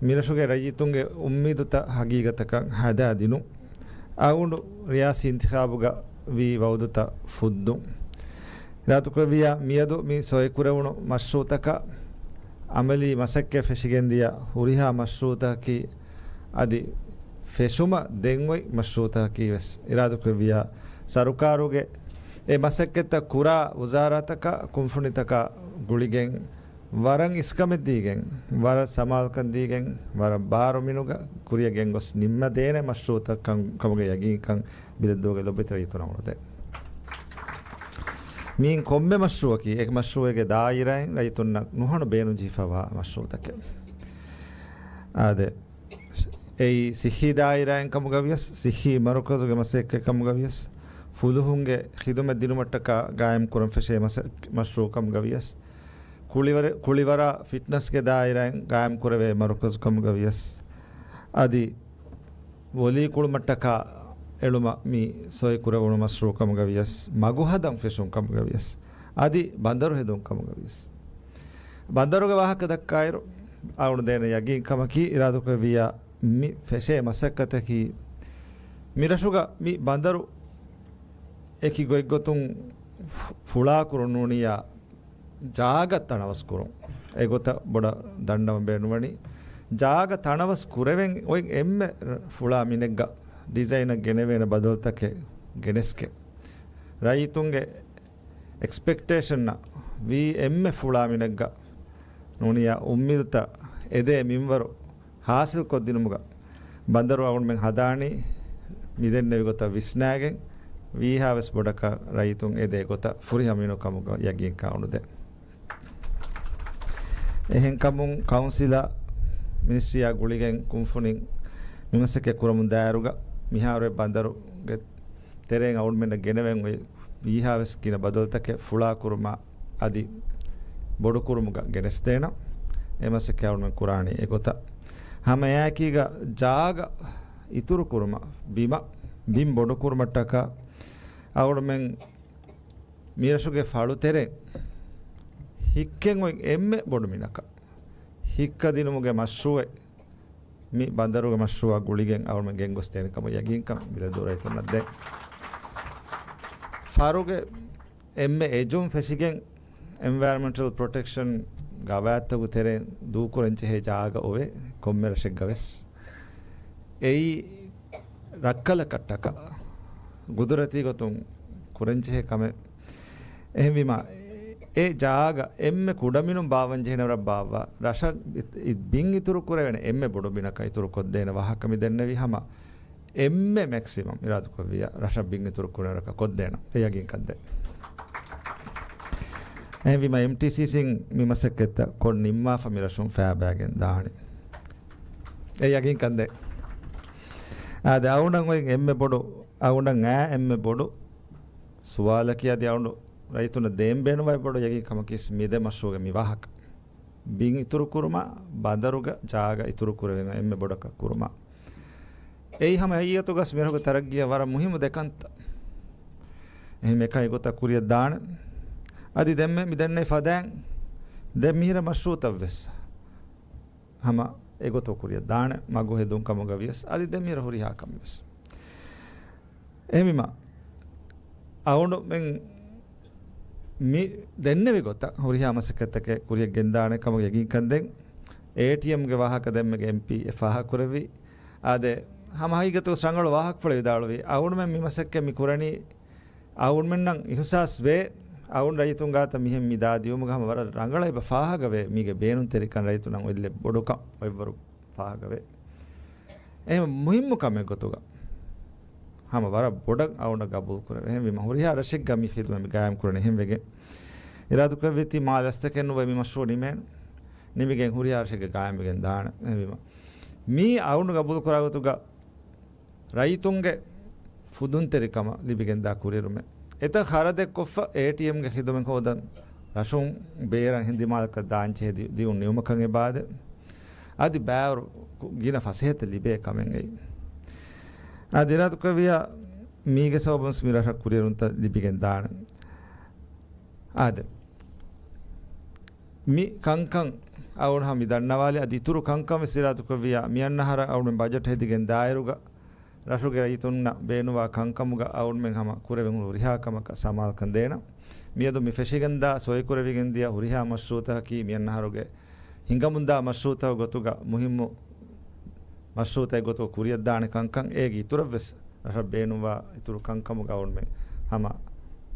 މިރަށުގެ ރައްޔިތުންގެ އުއްމީދުތައް ހަގީގަތަކަށް ހަދާދިނުން. އަޅުގަނޑު ރިޔާސީ އިންތިޚާބުގަ ވީ ވައުދުތައް ފުއްދުން. އިރާދަކުރެއްވިއްޔާ މިއަދު މި ސޮއިކުރެވުނު މަޝްރޫޢުތަކަށް އަމަލީ މަސައްކަތް ފެށިގެންދިޔަ ހުރިހާ މަޝްރޫޢުތަކަކީ އަދި ފެށުމަށް ދެން އޮތް މަޝްރޫޢުތަކަކީ ވެސް އިރާދަކުރެއްވިއްޔާ ސަރުކާރުގެ އެ މަސައްކަތްތައް ކުރާ ވުޒާރާތަކާ ކުންފުނިތަކާ ގުޅިގެން ވަރަށް އިސްކަމެއްދީގެން، ވަރަށް ސަމާލުކަން ދީގެން، ވަރަށް ބާރު މިނުގަ ކުރިއަށް ގެންގޮސް ނިންމަދޭނެ މަޝްރޫޢުތައް ކަން، ކަމުގެ ޔަގީންކަން ބިލައްދޫގެ ލޮބުވެތި ރައްޔިތުންނަށް އުޅުދޭ. މިއިން ކޮންމެ މަޝްރޫޢަކީ އެ މަޝްރޫޢުގެ ދާއިރާއިން ރައްޔިތުންނަށް ނުހަނު ބޭނުން ޖެހިފައިވާ މަޝްރޫޢުތަކެއް. އާދެ، އެއީ ޞިއްޙީ ދާއިރާއިން ކަމުގަވިޔަސް، ޞިއްޙީ މަރުކަޒުގެ މަސައްކަތް ކަމުގަވިޔަސް، ފުލުހުންގެ ޚިދުމަތް ދިނުމަށްޓަކާ ގާއިމް ކުރަން ފެށޭ މަސަ-، މަޝްރޫޢު ކަމުގަވިޔަސް، ކުޅިވަރ-، ކުޅިވަރާ ފިޓްނަސްގެ ދާއިރާއިން ގާއިމް ކުރެވޭ މަރުކަޒު ކަމުގަވިޔަސް، އަދި ވޮލީ ކުޅުމަށްޓަކާ އެޅުމަށް މި ސޮއި ކުރެވުނު މަޝްރޫޢު ކަމުގަވިޔަސް، މަގު ހަދަން ފެށުން ކަމުގަވިޔަސް، އަދި ބަނދަރު ހެދުން ކަމުގަވިޔަސް. ބަނދަރުގެ ވާހަކަ ދައްކާއިރު، އަޅުގަނޑު ދޭނެ ޔަގީން ކަމަކީ، އިރާދަކުރެއްވިއްޔާ މި ފެށޭ މަސައްކަތަކީ، މިރަށުގަ މި ބަނދަރު އެކި ގޮތްގޮތުން ފު-، ފުޅާކުރުން ނޫނިއްޔާ، ޖާގަ ތަނަވަސް ކުރުން. އެގޮތަށް ބޮޑަށް ދަންނަވަން ބޭނުންވަނީ. ޖާގަ ތަނަވަސް ކުރެވެން އޮތް އެންމެ ފުޅާ މިނެއްގަ ޑިޒައިނަށް ގެނެވޭނެ ބަދަލުތަކެއް ގެނެސްގެން. ރައްޔިތުންގެ އެކްސްޕެކްޓޭޝަންއަށް ވީ އެންމެ ފުޅާ މިނެއްގަ ނޫނިއްޔާ އުއްމީދުތައް އެދޭ މިންވަރު ހާސިލްކޮށްދިނުމުގަ ބަނދަރު އަޅުގަނޑުމެން ހަދާނީ މިދެންނެވި ގޮތަށް ވިސްނާގެން، ވީހާވެސް ބޮޑަކަށް ރައްޔިތުން އެދޭ ގޮތަށް ފުރިހަމަ މިނުކަމުގަ ޔަގީންކަން އުނދޭ. އެހެންކަމުން ކައުންސިލާ މިނިސްޓްރީއާ ގުޅިގެން ކުންފުނިން މިމަސައްކަތް ކުރަމުން ދާއިރުގަ މިހާރުވެ ބަނދަރުގެ ތެރެއިން އަޅުގަނޑުމެންނަށް ގެނެވެން އޮތް ވީހާވެސް ގިނަ ބަދަލުތަކެއް ފުޅާކުރުމަށް އަދި ބޮޑުކުރުމުގަ ގެނެސްދޭނަން. އެ މަސައްކަތް އަޅުގަނޑުމެން ކުރާނީ އެގޮތަށް. ހަމަ އެއާއެކީގަ ޖާގަ އިތުރުކުރުމަށް، ބިމަށް، ބިން ބޮޑުކުރުމަށްޓަކާ އަޅުގަނޑުމެން މިރަށުގެ ފަޅުތެރެ ހިއްކެން އޮތް އެންމެ ބޮޑު މިނަކަށް ހިއްކަދިނުމުގެ މަޝްރޫޢެއް މި ބަނދަރުގެ މަޝްރޫޢާ ގުޅިގެން އަޅުގަނޑުމެން ގެންގޮސްދޭނެ ކަމަށް ޔަގީންކަން މި ރައްޔިތުންނަށް ދޭން. ފަޅުގެ އެންމެ އެޖުން ފެށިގެން އެންވަޔަރަމެންޓަލް ޕްރޮޓެކްޝަން ގަވާއިދުތަކުގެ ތެރެއިން ދޫކުރަން ޖެހޭ ޖާގަ އޮވޭ ކޮންމެ ރަށެއްގަ ވެސް. އެއީ ރައްކަލަކަށްޓަކާ ގުދުރަތީ ގޮތުން ކުރަންޖެހޭ ކަމެއް. އެހެންވީމަ، އެ ޖާގަ އެންމެ ކުޑަމިނުން ބާއްވަންޖެހޭނެ ވަރަށް ބާއްވާ، ރަށަށް އި-، އި-، ބިން އިތުރު ކުރެވޭނެ އެންމެ ބޮޑު ބިނަކަށް އިތުރު ކޮށްދޭނެ ވާހަކަ މި ދެންނެވީ. ހަމަ އެންމެ މެކްސިމަމް އިރާދަކުރެއްވިއްޔާ ރަށަށް ބިން އިތުރު ކުރެވޭނެ ވަރަކަށް ކޮށްދޭނަން އެ ޔަގީންކަން ދޭ. އެހެންވީމަ، އެމްޓީސީސީން މި މަސައްކަތްތައް ކޮށް ނިންމާފަ މި ރަށުން ފައިބައިގެން ދާނެ. އެ ޔަގީންކަން ދޭ. އާދެ، އަޅުގަނޑަށް އޮތް އެންމެ ބޮޑު، އަޅުގަނޑަށް އައި އެންމެ ބޮޑު ސުވާލަކީ އަދި އަޅުގަނޑު ރައްޔިތުންނަށް ދޭން ބޭނުންވާ ބޮޑު ޔަގީން ކަމަކީ މި ދެ މަޝްރޫޢުގެ މި ވާހަކަ. ބިން އިތުރު ކުރުމާ، ބަނދަރުގަ ޖާގަ އިތުރު ކުރެވެން އެންމެ ބޮޑަކަށް ކުރުމާ. އެއީ ހަމަ ހަގީގަތުގަސް މިރަށުގެ ތަރައްގީއަށް ވަރަށް މުހިއްމު ދެ ކަންތައް. އެހެން އެކަން އެގޮތަށް ކުރިއަށް ދާނެ. އަދި ދެންމެ މި ދެންނެވި ފަދައިން ދެ މިހިރަ މަޝްރޫޢުތައް ވެސް ހަމަ އެގޮތަށް ކުރިއަށް ދާނެ، މަގު ހެދުން ކަމުގަ ވިޔަސް، އަދި ދެ މިހިރަ ހުރިހާ ކަން ވެސް. އެހެންވީމަ، އަޅުގަނޑުމެން މި ދެންނެވި ގޮތަށް ހުރިހާ މަސައްކަތްތަކެއް ކުރިއަށް ގެންދާނެ ކަމަށް ޔަގީންކަން ދޭން. އޭޓީއެމްގެ ވާހަކަ ދެންމެގެ އެމްޕީ އެ ފާހަގަކުރެއްވި. އާދެ، ހަމަ ހަގީގަތުގަ ރަނގަޅު ވާހަކަފުޅެއް ވިދާޅުވި. އަޅުގަނޑުމެން މި މަސައްކަތް މި ކުރަނީ އަޅުގަނޑުމެންނަށް އިހުސާސް ވޭ، އަޅުގަނޑު ރައްޔިތުން ގާތަށް މިހެން މި ދާ ދިޔުމުގަ ހަމަ ވަރަށް ރަނގަޅަށް އެބަ ފާހަގަވޭ، މީގެ ބޭނުންތެރިކަން ރައްޔިތުންނަށް އޮތްލެއް ބޮޑުކަން އޮތްވަރު ފާހަގަވޭ. އެހެން މުހިއްމު ކަމެއް ގޮތުގަ ހަމަ ވަރަށް ބޮޑަށް އަޅުގަނޑަށް ގަބޫލު ކުރެވޭ. އެހެންވީމަ ހުރިހާ ރަށެއްގަ މި ޚިދުމަތް މި ގާއިމް ކުރަނީ. އެހެންވެގެން އިރާދަކުރެއްވީތީ މާ ލަސްތަކެއް ނުވެ މި މަޝްރޫޢު ނިމޭން، ނިމިގެން ހުރިހާ ރަށެއްގަ ގާއިމްވެގެން ދާނެ. އެހެންވީމަ މީ އަޅުގަނޑު ގަބޫލު ކުރާ ގޮތުގަ ރައްޔިތުންގެ ފުދުންތެރިކަމަށް ލިބިގެންދާ ކުރިއެރުމެއް. އެތައް ޚަރަދެއްކޮށްފަ އޭޓީއެމްގެ ޚިދުމަތް ހޯދަން ރަށުން ބޭރަށް އެހެން ދިމާލަކަށް ދާންޖެހޭ ދި-، ދިއުން ނިމުމަކަށް އެބައާދޭ. އަދި ބައިވަރު ގިނަ ފަސޭހަތައް ލިބޭ ކަމެއް އެއީ. އާދެ، އިރާދަކުރެއްވިއްޔާ މީގެ ސަބަބުން މި ރަށަށް ކުރިއެރުންތައް ލިބިގެން ދާނެ. އާދެ، މި ކަންކަން އަޅުގަނޑު ހަމަ މި ދަންނަވާލި. އަދި އިތުރު ކަންކަން ވެސް އިރާދަކުރެއްވިއްޔާ މި އަންނަ އަހަރަށް އަޅުގަނޑު ބަޖެޓް ހެދިގެން ދާއިރުގަ ރަށުގެ ރައްޔިތުންނަށް ބޭނުންވާ ކަންކަމުގަ އަޅުގަނޑުމެން ހަމަ ކުރެވެން ހުރިހާ ކަމަކަށް ސަމާލުކަން ދޭނަން. މިއަދު މި ފެށިގެންދާ ސޮއިކުރެވިގެން ދިޔަ ހުރިހާ މަޝްރޫއުތަކަކީ މި އަންނަ އަހަރުގެ ހިނގަމުންދާ މަޝްރޫއުތަކުގެ ގޮތުގަ މުހިއްމު މަޝްރޫއުތަކެއް ގޮތުގަ ކުރިއަށްދާނެ ކަންކަން. އޭގެ އިތުރަށްވެސް ރަށަށް ބޭނުންވާ އިތުރު ކަންކަމުގަ އަޅުގަނޑުމެން ހަމަ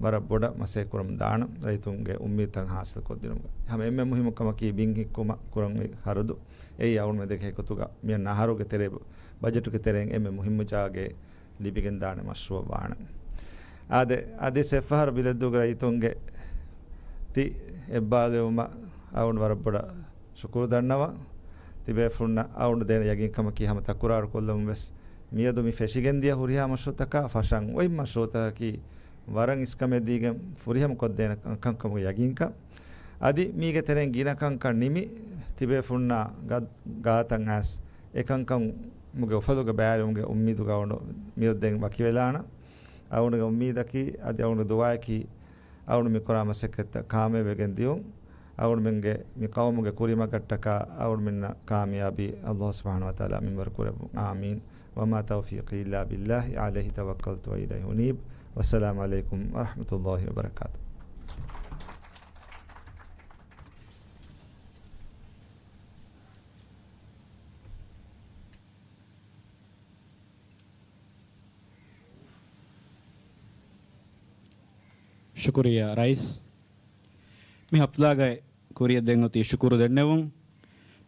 ވަރަށް ބޮޑަށް މަސައްކަތް ކުރަމުން ދާނަން، ރައްޔިތުންގެ އުއްމީދުތައް ހާސިލް ކޮށްދިނުމުގަ. ހަމަ އެންމެ މުހިއްމު ކަމަކީ ބިން ހިއްކުމަށް ކުރަންވީ ޚަރަދު. އެއީ އަޅުގަނޑުމެން ދެކޭ ގޮތުގަ މި އަންނަ އަހަރުގެ ތެރޭ، ބަޖެޓުގެ ތެރެއިން އެންމެ މުހިއްމު ޖާގައެއް ލިބިގެންދާނެ މަޝްރޫއަށް ވާނެ. އާދެ، އަދި އެއްފަހަރު ބިލެއްދޫގެ ރައްޔިތުންގެ ތި އެއްބާލެވުމަށް އަޅުގަނޑު ވަރަށް ބޮޑަށް ޝުކުރު ދަންނަވަން. ތިބޭފުޅުންނަށް އަޅުގަނޑު ދޭނެ ޔަގީންކަމަކީ ހަމަ ތަކުރާރު ކޮށްލަމުން ވެސް މިއަދު މި ފެށިގެންދިޔަ ހުރިހާ މަޝްރޫއުތަކާ ފަށަން އޮތް މަޝްރޫއުތަކަކީ ވަރަށް އިސްކަމެއް ދީގެން ފުރިހަމަ ކޮށްދޭނެ ކަންކަމުގެ ޔަގީންކަން. އަދި މީގެ ތެރެއިން ގިނަ ކަންކަން ނިމި ތިބޭފުޅުންނާ ގާތަށް އައިސް އެކަންކަމުގެ އުފަލުގަ ބައިވެރިވުމުގެ އުއްމީދުގަ އަޅުގަނޑު މިއަދު ދެން ވަކިވެލާނަން. އަޅުގަނޑުގެ އުއްމީދަކީ އަދި އަޅުގަނޑުގެ ދުޢާއަކީ އަޅުގަނޑު މި ކުރާ މަސައްކަތްތައް ކާމިޔާބުވެގެން ދިޔުން. އަޅުގަނޑުމެންގެ މި ޤައުމުގެ ކުރިމަގަށްޓަކާ އަޅުގަނޑުމެންނަށް ކާމިޔާބީ ﷲ ސުބްޙާނަހޫ ވަތަޢާލާ މިންވަރު ކުރެއްވުން. އާމީން. وما توفيقي إلا بالله عليه توكلت وإليه أنيب. والسلام عليكم ورحمة الله وبركاته. ޝުކުރިއްޔާ ރައީސް. މި ހަފްލާގައި ކުރިއަށް ދެން އޮތީ ޝުކުރު ދެންނެވުން.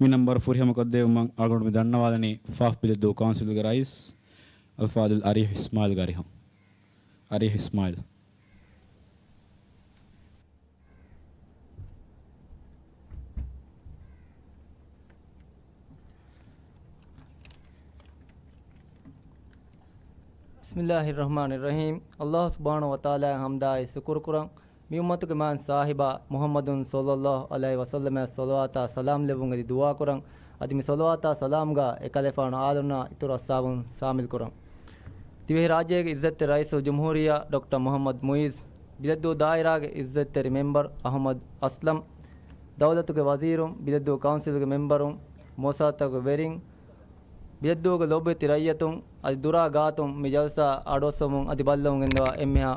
މި ނަންބަރު ފުރިހަމަ ކޮށްދެވުމަށް އަޅުގަނޑު މި ދަންނަވާލަނީ ފާފް ބިލެއްދޫ ކައުންސިލްގެ ރައީސް އަލްފާޟިލް އަރީހް އިސްމާއިލް ގާރިހުން. އަރީހް އިސްމާއިލް. بسم الله الرحمن الرحيم. ﷲ ސުބްޙާނަހޫ ވަތަޢާލާއަށް ޙަމްދާއި ޝުކުރު ކުރަން. މި އުއްމަތުގެ މާތް ސާހިބާ މުޙައްމަދު ޞައްލައްލާހު ޢަލައިހި ވަސައްލަމަށް ޞަލަވާތާ ސަލާމް ލެއްވުން އެދި ދުޢާ ކުރަން. އަދި މި ޞަލަވާތާ ސަލާމްގާ އެކަލޭފާނު އާލުންނާ އިތުރު އަޞްޙާބުން ޝާމިލް ކުރަން. ދިވެހިރާއްޖޭގެ ޢިއްޒަތްތެރި ރައީސުލްޖުމްހޫރިއްޔާ ޑޮކްޓަރ މުޙައްމަދު މުޢިއްޒު، ބިލެއްދޫ ދާއިރާގެ ޢިއްޒަތްތެރި މެމްބަރު އަޙްމަދު އަސްލަމް، ދައުލަތުގެ ވަޒީރުން، ބިލެއްދޫ ކައުންސިލްގެ މެމްބަރުން، މުއައްސަސާތަކުގެ ވެރިން، ބިލެއްދޫގެ ލޯބިވެތި ރައްޔިތުން، އަދި ދުރާ ގާތުން މި ޖަލްސާ އަޑުއައްސަމުން އަދި ބައްލަވަމުން ގެންދަވާ އެންމެހާ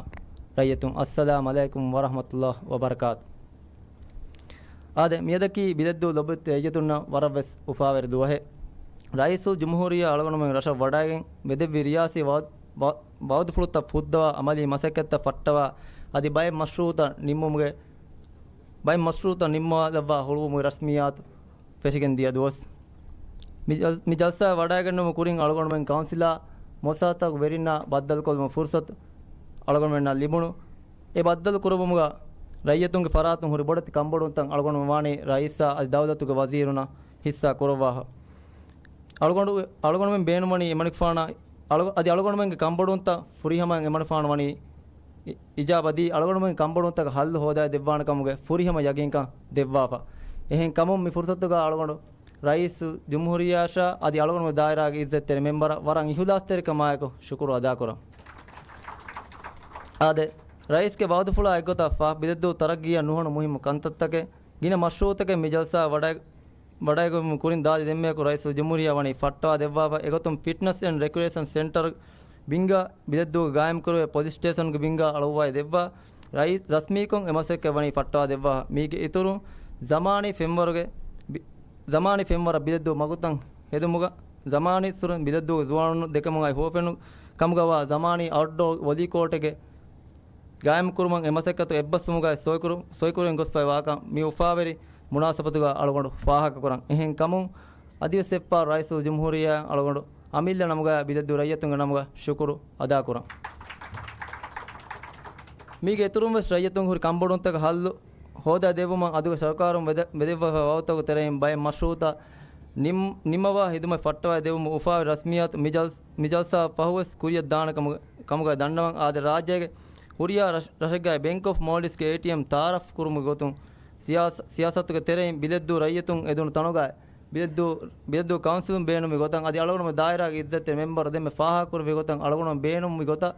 ރައްޔިތުން، އައްސަލާމް ޢަލައިކުމް ވަރަޙްމަތުﷲ ވަބަރަކާތު. އާދެ، މިއަދަކީ ބިލެއްދޫ ލޮބުވެތި ރައްޔިތުންނަށް ވަރަށްވެސް އުފާވެރި ދުވަހެއް. ރައީސުލްޖުމްހޫރިއްޔާ އަޅުގަނޑުމެން ރަށަށް ވަޑައިގެން ވެދެއްވި ރިޔާސީ ވައުދު-، ވަ-، ވައުދުފުޅުތައް ފުއްދަވާ، އަމަލީ މަސައްކަތްތައް ފައްޓަވާ، އަދި ބައެއް މަޝްރޫއުތައް ނިންމުމުގެ، ބައެއް މަޝްރޫއުތައް ނިންމާލައްވާ ހުޅުވުމުގެ ރަސްމިއްޔާތު ފެށިގެން ދިޔަ ދުވަސް. މި ޖަލް-، މި ޖަލްސާ ވަޑައިގެންނެވުމުގެ ކުރިން އަޅުގަނޑުމެން ކައުންސިލާ މުއައްސަސާތަކުގެ ވެރިންނާ ބައްދަލުކޮށްލުމުގެ ފުރުޞަތު އަޅުގަނޑުމެންނަށް ލިބުނު. އެ ބައްދަލު ކުރުވުމުގަ ރައްޔިތުންގެ ފަރާތުން ހުރި ބޮޑެތި ކަންބޮޑުވުންތައް އަޅުގަނޑުމެން ވާނީ ރައީސާ އަދި ދައުލަތުގެ ވަޒީރުންނަށް ހިއްސާ ކުރައްވާފަ. އަޅުގަނޑު-، އަޅުގަނޑުމެން ބޭނުންވަނީ އެމަނިކުފާނަށް އަޅު-، އަދި އަޅުގަނޑުމެންގެ ކަންބޮޑުވުންތައް ފުރިހަމައިން އެމަނިކުފާނު ވަނީ އި-، އިޖާބަ ދީ، އަޅުގަނޑުމެންގެ ކަންބޮޑުވުންތަކަށް ހައްލު ހޯދައިދެއްވާނެ ކަމުގެ ފުރިހަމަ ޔަގީންކަން ދެއްވާފަ. އެހެން ކަމުން މި ފުރުޞަތުގަ އަޅުގަނޑު ރައީސުލްޖުމްހޫރިއްޔާއަށާ އަދި އަޅުގަނޑުގެ ދާއިރާގެ ޢިއްޒަތްތެރި މެމްބަރަށް ވަރަށް އިޚްލާޞްތެރިކަމާއެކު ޝުކުރު އަދާކުރަން. އާދެ، ރައީސްގެ ވައުދުފުޅާ އެއްގޮތަށް ފާފް ބިލެއްދޫ ތަރައްގީއަށް ނުހަނު މުހިއްމު ކަންތައްތަކެއް ގިނަ މަޝްރޫއުތަކެއް މި ޖަލްސާ ވަޑައި-، ވަޑައިގެން ކުރިން ދާދި ދެންމެއަކު ރައީސުލްޖުމްހޫރިއްޔާ ވަނީ ފައްޓަވާ ދެއްވާފަ. އެގޮތުން ފިޓްނަސް އެންޑް ރެކްރިއޭޝަން ސެންޓަރ ބިންގާ ބިލެއްދޫގަ ގާއިމްކުރެވޭ ޕޮލިސް ސްޓޭޝަންގެ ބިންގާ އަޅުއްވައި ދެއްވާ. ރައީސް ރަސްމީކޮށް އެ މަސައްކަތް ވަނީ ފައްޓަވާ ދެއްވާ. މީގެ އިތުރުން ޒަމާނީ ފެންވަރުގެ ބި-، ޒަމާނީ ފެންވަރަށް ބިލެއްދޫ މަގުތައް ހެދުމުގަ، ޒަމާނީ ސުރުން ބިލެއްދޫގެ ޒުވާނުން ދެކެމުގައި ހުވަފެނު ކަމުގަވާ ޒަމާނީ އައުޓްޑޯ ވޮލީ ކޯޓެއްގެ ގާއިމްކުރުމަށް އެ މަސައްކަތު އެއްބަސްވުމުގައި ސޮއިކުރު-، ސޮއިކުރެން ގޮސްފައި ވާކަން މި އުފާވެރި މުނާސަބަތުގަ އަޅުގަނޑު ފާހަގަކުރަން. އެހެން ކަމުން އަދިވެސް އެއްފަހަރު ރައީސުލްޖުމްހޫރިއްޔާ އަޅުގަނޑު އަމިއްލަ ނަމުގައި ބިލެއްދޫ ރައްޔިތުންގެ ނަމުގަ ޝުކުރު އަދާކުރަން. މީގެ އިތުރުން ވެސް ރައްޔިތުން ހުރި ކަންބޮޑުވުންތަކަށް ހައްލު ހޯދައިދެއްވުމަށް އަދުގެ ސަރުކާރުން ވެދެ-، ވެދެއްވާފައި ވާ ވައުދުތަކުގެ ތެރެއިން ބައެއް މަޝްރޫއުތައް ނިން-، ނިންމަވާ ހިދުމަތް ފައްޓަވައިދެއްވުމުގެ އުފާވެރި ރަސްމިއްޔާތު މި ޖަލް-، މި ޖަލްސާ ފަހުވެސް ކުރިއަށް ދާނެ ކަމުގަ-، ކަމުގައި ދަންނަވަން. އާދެ، ރާއްޖޭގެ ހުރިހާ ރަށް-، ރަށެއްގައި ބޭންކް އޮފް މޯލްޑިވްސްގެ އޭޓީއެމް ތައާރަފް ކުރުމުގެ ގޮތުން ސިޔާސަ-، ސިޔާސަތުގެ ތެރެއިން ބިލެއްދޫ ރައްޔިތުން އެދުނު ތަނުގައި ބިލެއްދޫ، ބިލެއްދޫ ކައުންސިލުން ބޭނުންވި ގޮތަށް އަދި އަޅުގަނޑުމެން ދާއިރާގެ އިއްޒަތްތެރި މެމްބަރު ދެންމެ ފާހަގަކުރެއްވި ގޮތަށް އަޅުގަނޑުމެން ބޭނުންވި ގޮތަށް،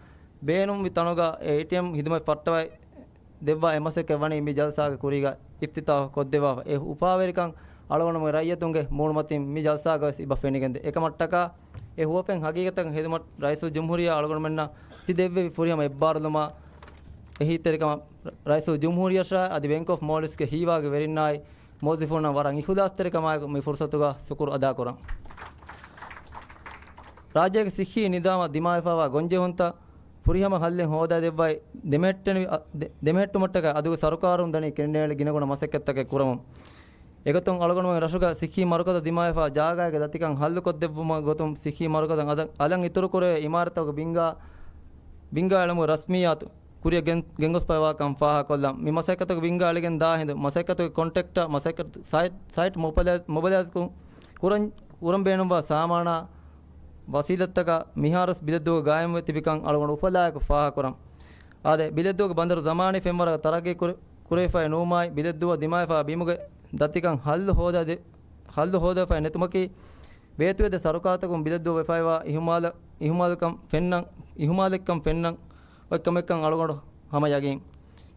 ބޭނުންވި ތަނުގަ އެ އޭޓީއެމް ހިދުމަތް ފައްޓަވައި ދެއްވާ އެ މަސައްކަތް ވަނީ މި ޖަލްސާގެ ކުރީގަ އިފްތިތާހު ކޮށްދެއްވާފަ. އެ އުފާވެރިކަން އަޅުގަނޑުމެން ރައްޔިތުންގެ މޫނުމަތިން މި ޖަލްސާގަވެސް އިބަ ފެނިގެންދޭ. އެކަމަށްޓަކާ އެ ހުވަފެން ހަގީގަތަކަށް ހިދުމަތް ރައީސުލްޖުމްހޫރިއްޔާ އަޅުގަނޑުމެންނަށް ތި ދެއްވެވި ފުރިހަމަ އެއްބާރުލުމާ އެހީތެރިކަމަށް ރައީސުލްޖުމްހޫރިއްޔާއަށާ އަދި ބޭންކް އޮފް މޯލްޑިވްސްގެ ހީވާގި ވެރިންނާއި މުވައްޒިފުންނަށް ވަރަށް އިޚުލާޞްތެރިކަމާއެކު މި ފުރުސަތުގަ ޝުކުރު އަދާކުރަން. ރާއްޖޭގެ ސިއްހީ ނިޒާމަށް ދިމާވެފައިވާ ގޮންޖެހުންތައް ފުރިހަމަ ހައްލެއް ހޯދައިދެއްވައި ދެމެހެއްޓެނިވި-، އަ، ދެ-، ދެމެހެއްޓުމަށްޓަކައި އަދުގެ ސަރުކާރުން ދަނީ ކެނޑިނޭޅި ގިނަގުނަ މަސައްކަތްތަކެއް ކުރަމުން. އެގޮތުން އަޅުގަނޑުމެން ރަށުގަ ސިއްހީ މަރުކަޒަށް ދިމާވެފާ ޖާގާގެ ދަތިކަން ހައްލުކޮށްދެއްވުމަށް ގޮތުން ސިއްހީ މަރުކަޒަށް އަލަށް އިތުރުކުރެވޭ އިމާރަތްތަކުގެ ބިންގާ، ބިންގާ އެޅުމުގެ ރަސްމިއްޔާތު ކުރިއަށް ގެން، ގެންގޮސްފައިވާކަން ފާހަގަކޮށްލަން. މި މަސައްކަތުގެ ބިންގާ އެޅިގެން ދާ ހިނދު މަސައްކަތުގެ ކޮންޓްރެކްޓަރ، މަސައްކަތު ސައިޓް، ސައިޓް މޮބަލަ-، މޮބަލައިޒްކު-، ކުރަން، ކުރަން ބޭނުންވާ ސާމާނާ ވަސީލަތްތަކާ މިހާރުވެސް ބިލެއްދޫގަ ގާއިމުވެ ތިބިކަން އަޅުގަނޑު އުފަލާއެކު ފާހަގަކުރަން. އާދެ، ބިލެއްދޫގެ ބަނދަރު ޒަމާނީ ފެންވަރަކަށް ތަރައްގީ ކުރެ-، ކުރެވިފައި ނުވުމާއި، ބިލެއްދޫއަށް ދިމާވެފާ ބިމުގެ ދަތިކަން ހައްލު ހޯދައިދެ-، ހައްލު ހޯދަފައި ނެތުމަކީ، ވޭތުވެދި ސަރުކާރުތަކުން ބިލެއްދޫ ވެފައިވާ އިހުމާލަ-، އިހުމާލުކަން ފެންނަން، އިހުމާލެއްކަން ފެންނަން އޮތް ކަމެއްކަން އަޅުގަނޑު ހަމަ ޔަގީން.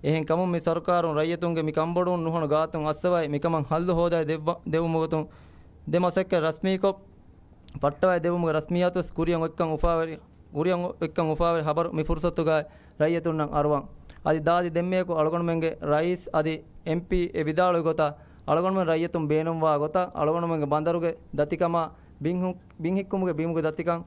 އެހެން ކަމުން މި ސަރުކާރުން ރައްޔިތުންގެ މި ކަންބޮޑުވުން ނުހަނު ގާތުން އައްސަވައި، މިކަމަށް ހައްލު ހޯދައި ދެއްވަ-، ދެއްވުމުގެ ގޮތުން ދެ މަސައްކަތް ރަސްމީކޮށް، ފައްޓަވައި ދެއްވުމުގެ ރަސްމިއްޔާތުވެސް ކުރިއަށް އޮތްކަން އުފާވެރި، ކުރިއަށް އޮތްކަން އުފާވެރި ހަބަރު މި ފުރުސަތުގައި ރައްޔިތުންނަށް އަރުވަން. އަދި ދާދި ދެންމެއަކު އަޅުގަނޑުމެންގެ ރައީސް އަދި އެމްޕީ އެ ވިދާޅުވި ގޮތަށް، އަޅުގަނޑުމެން ރައްޔިތުން ބޭނުންވާ ގޮތަށް އަޅުގަނޑުމެންގެ ބަނދަރުގެ ދަތިކަމާ ބިން ހު-، ބިން ހިއްކުމުގެ ބިމުގެ ދަތިކަން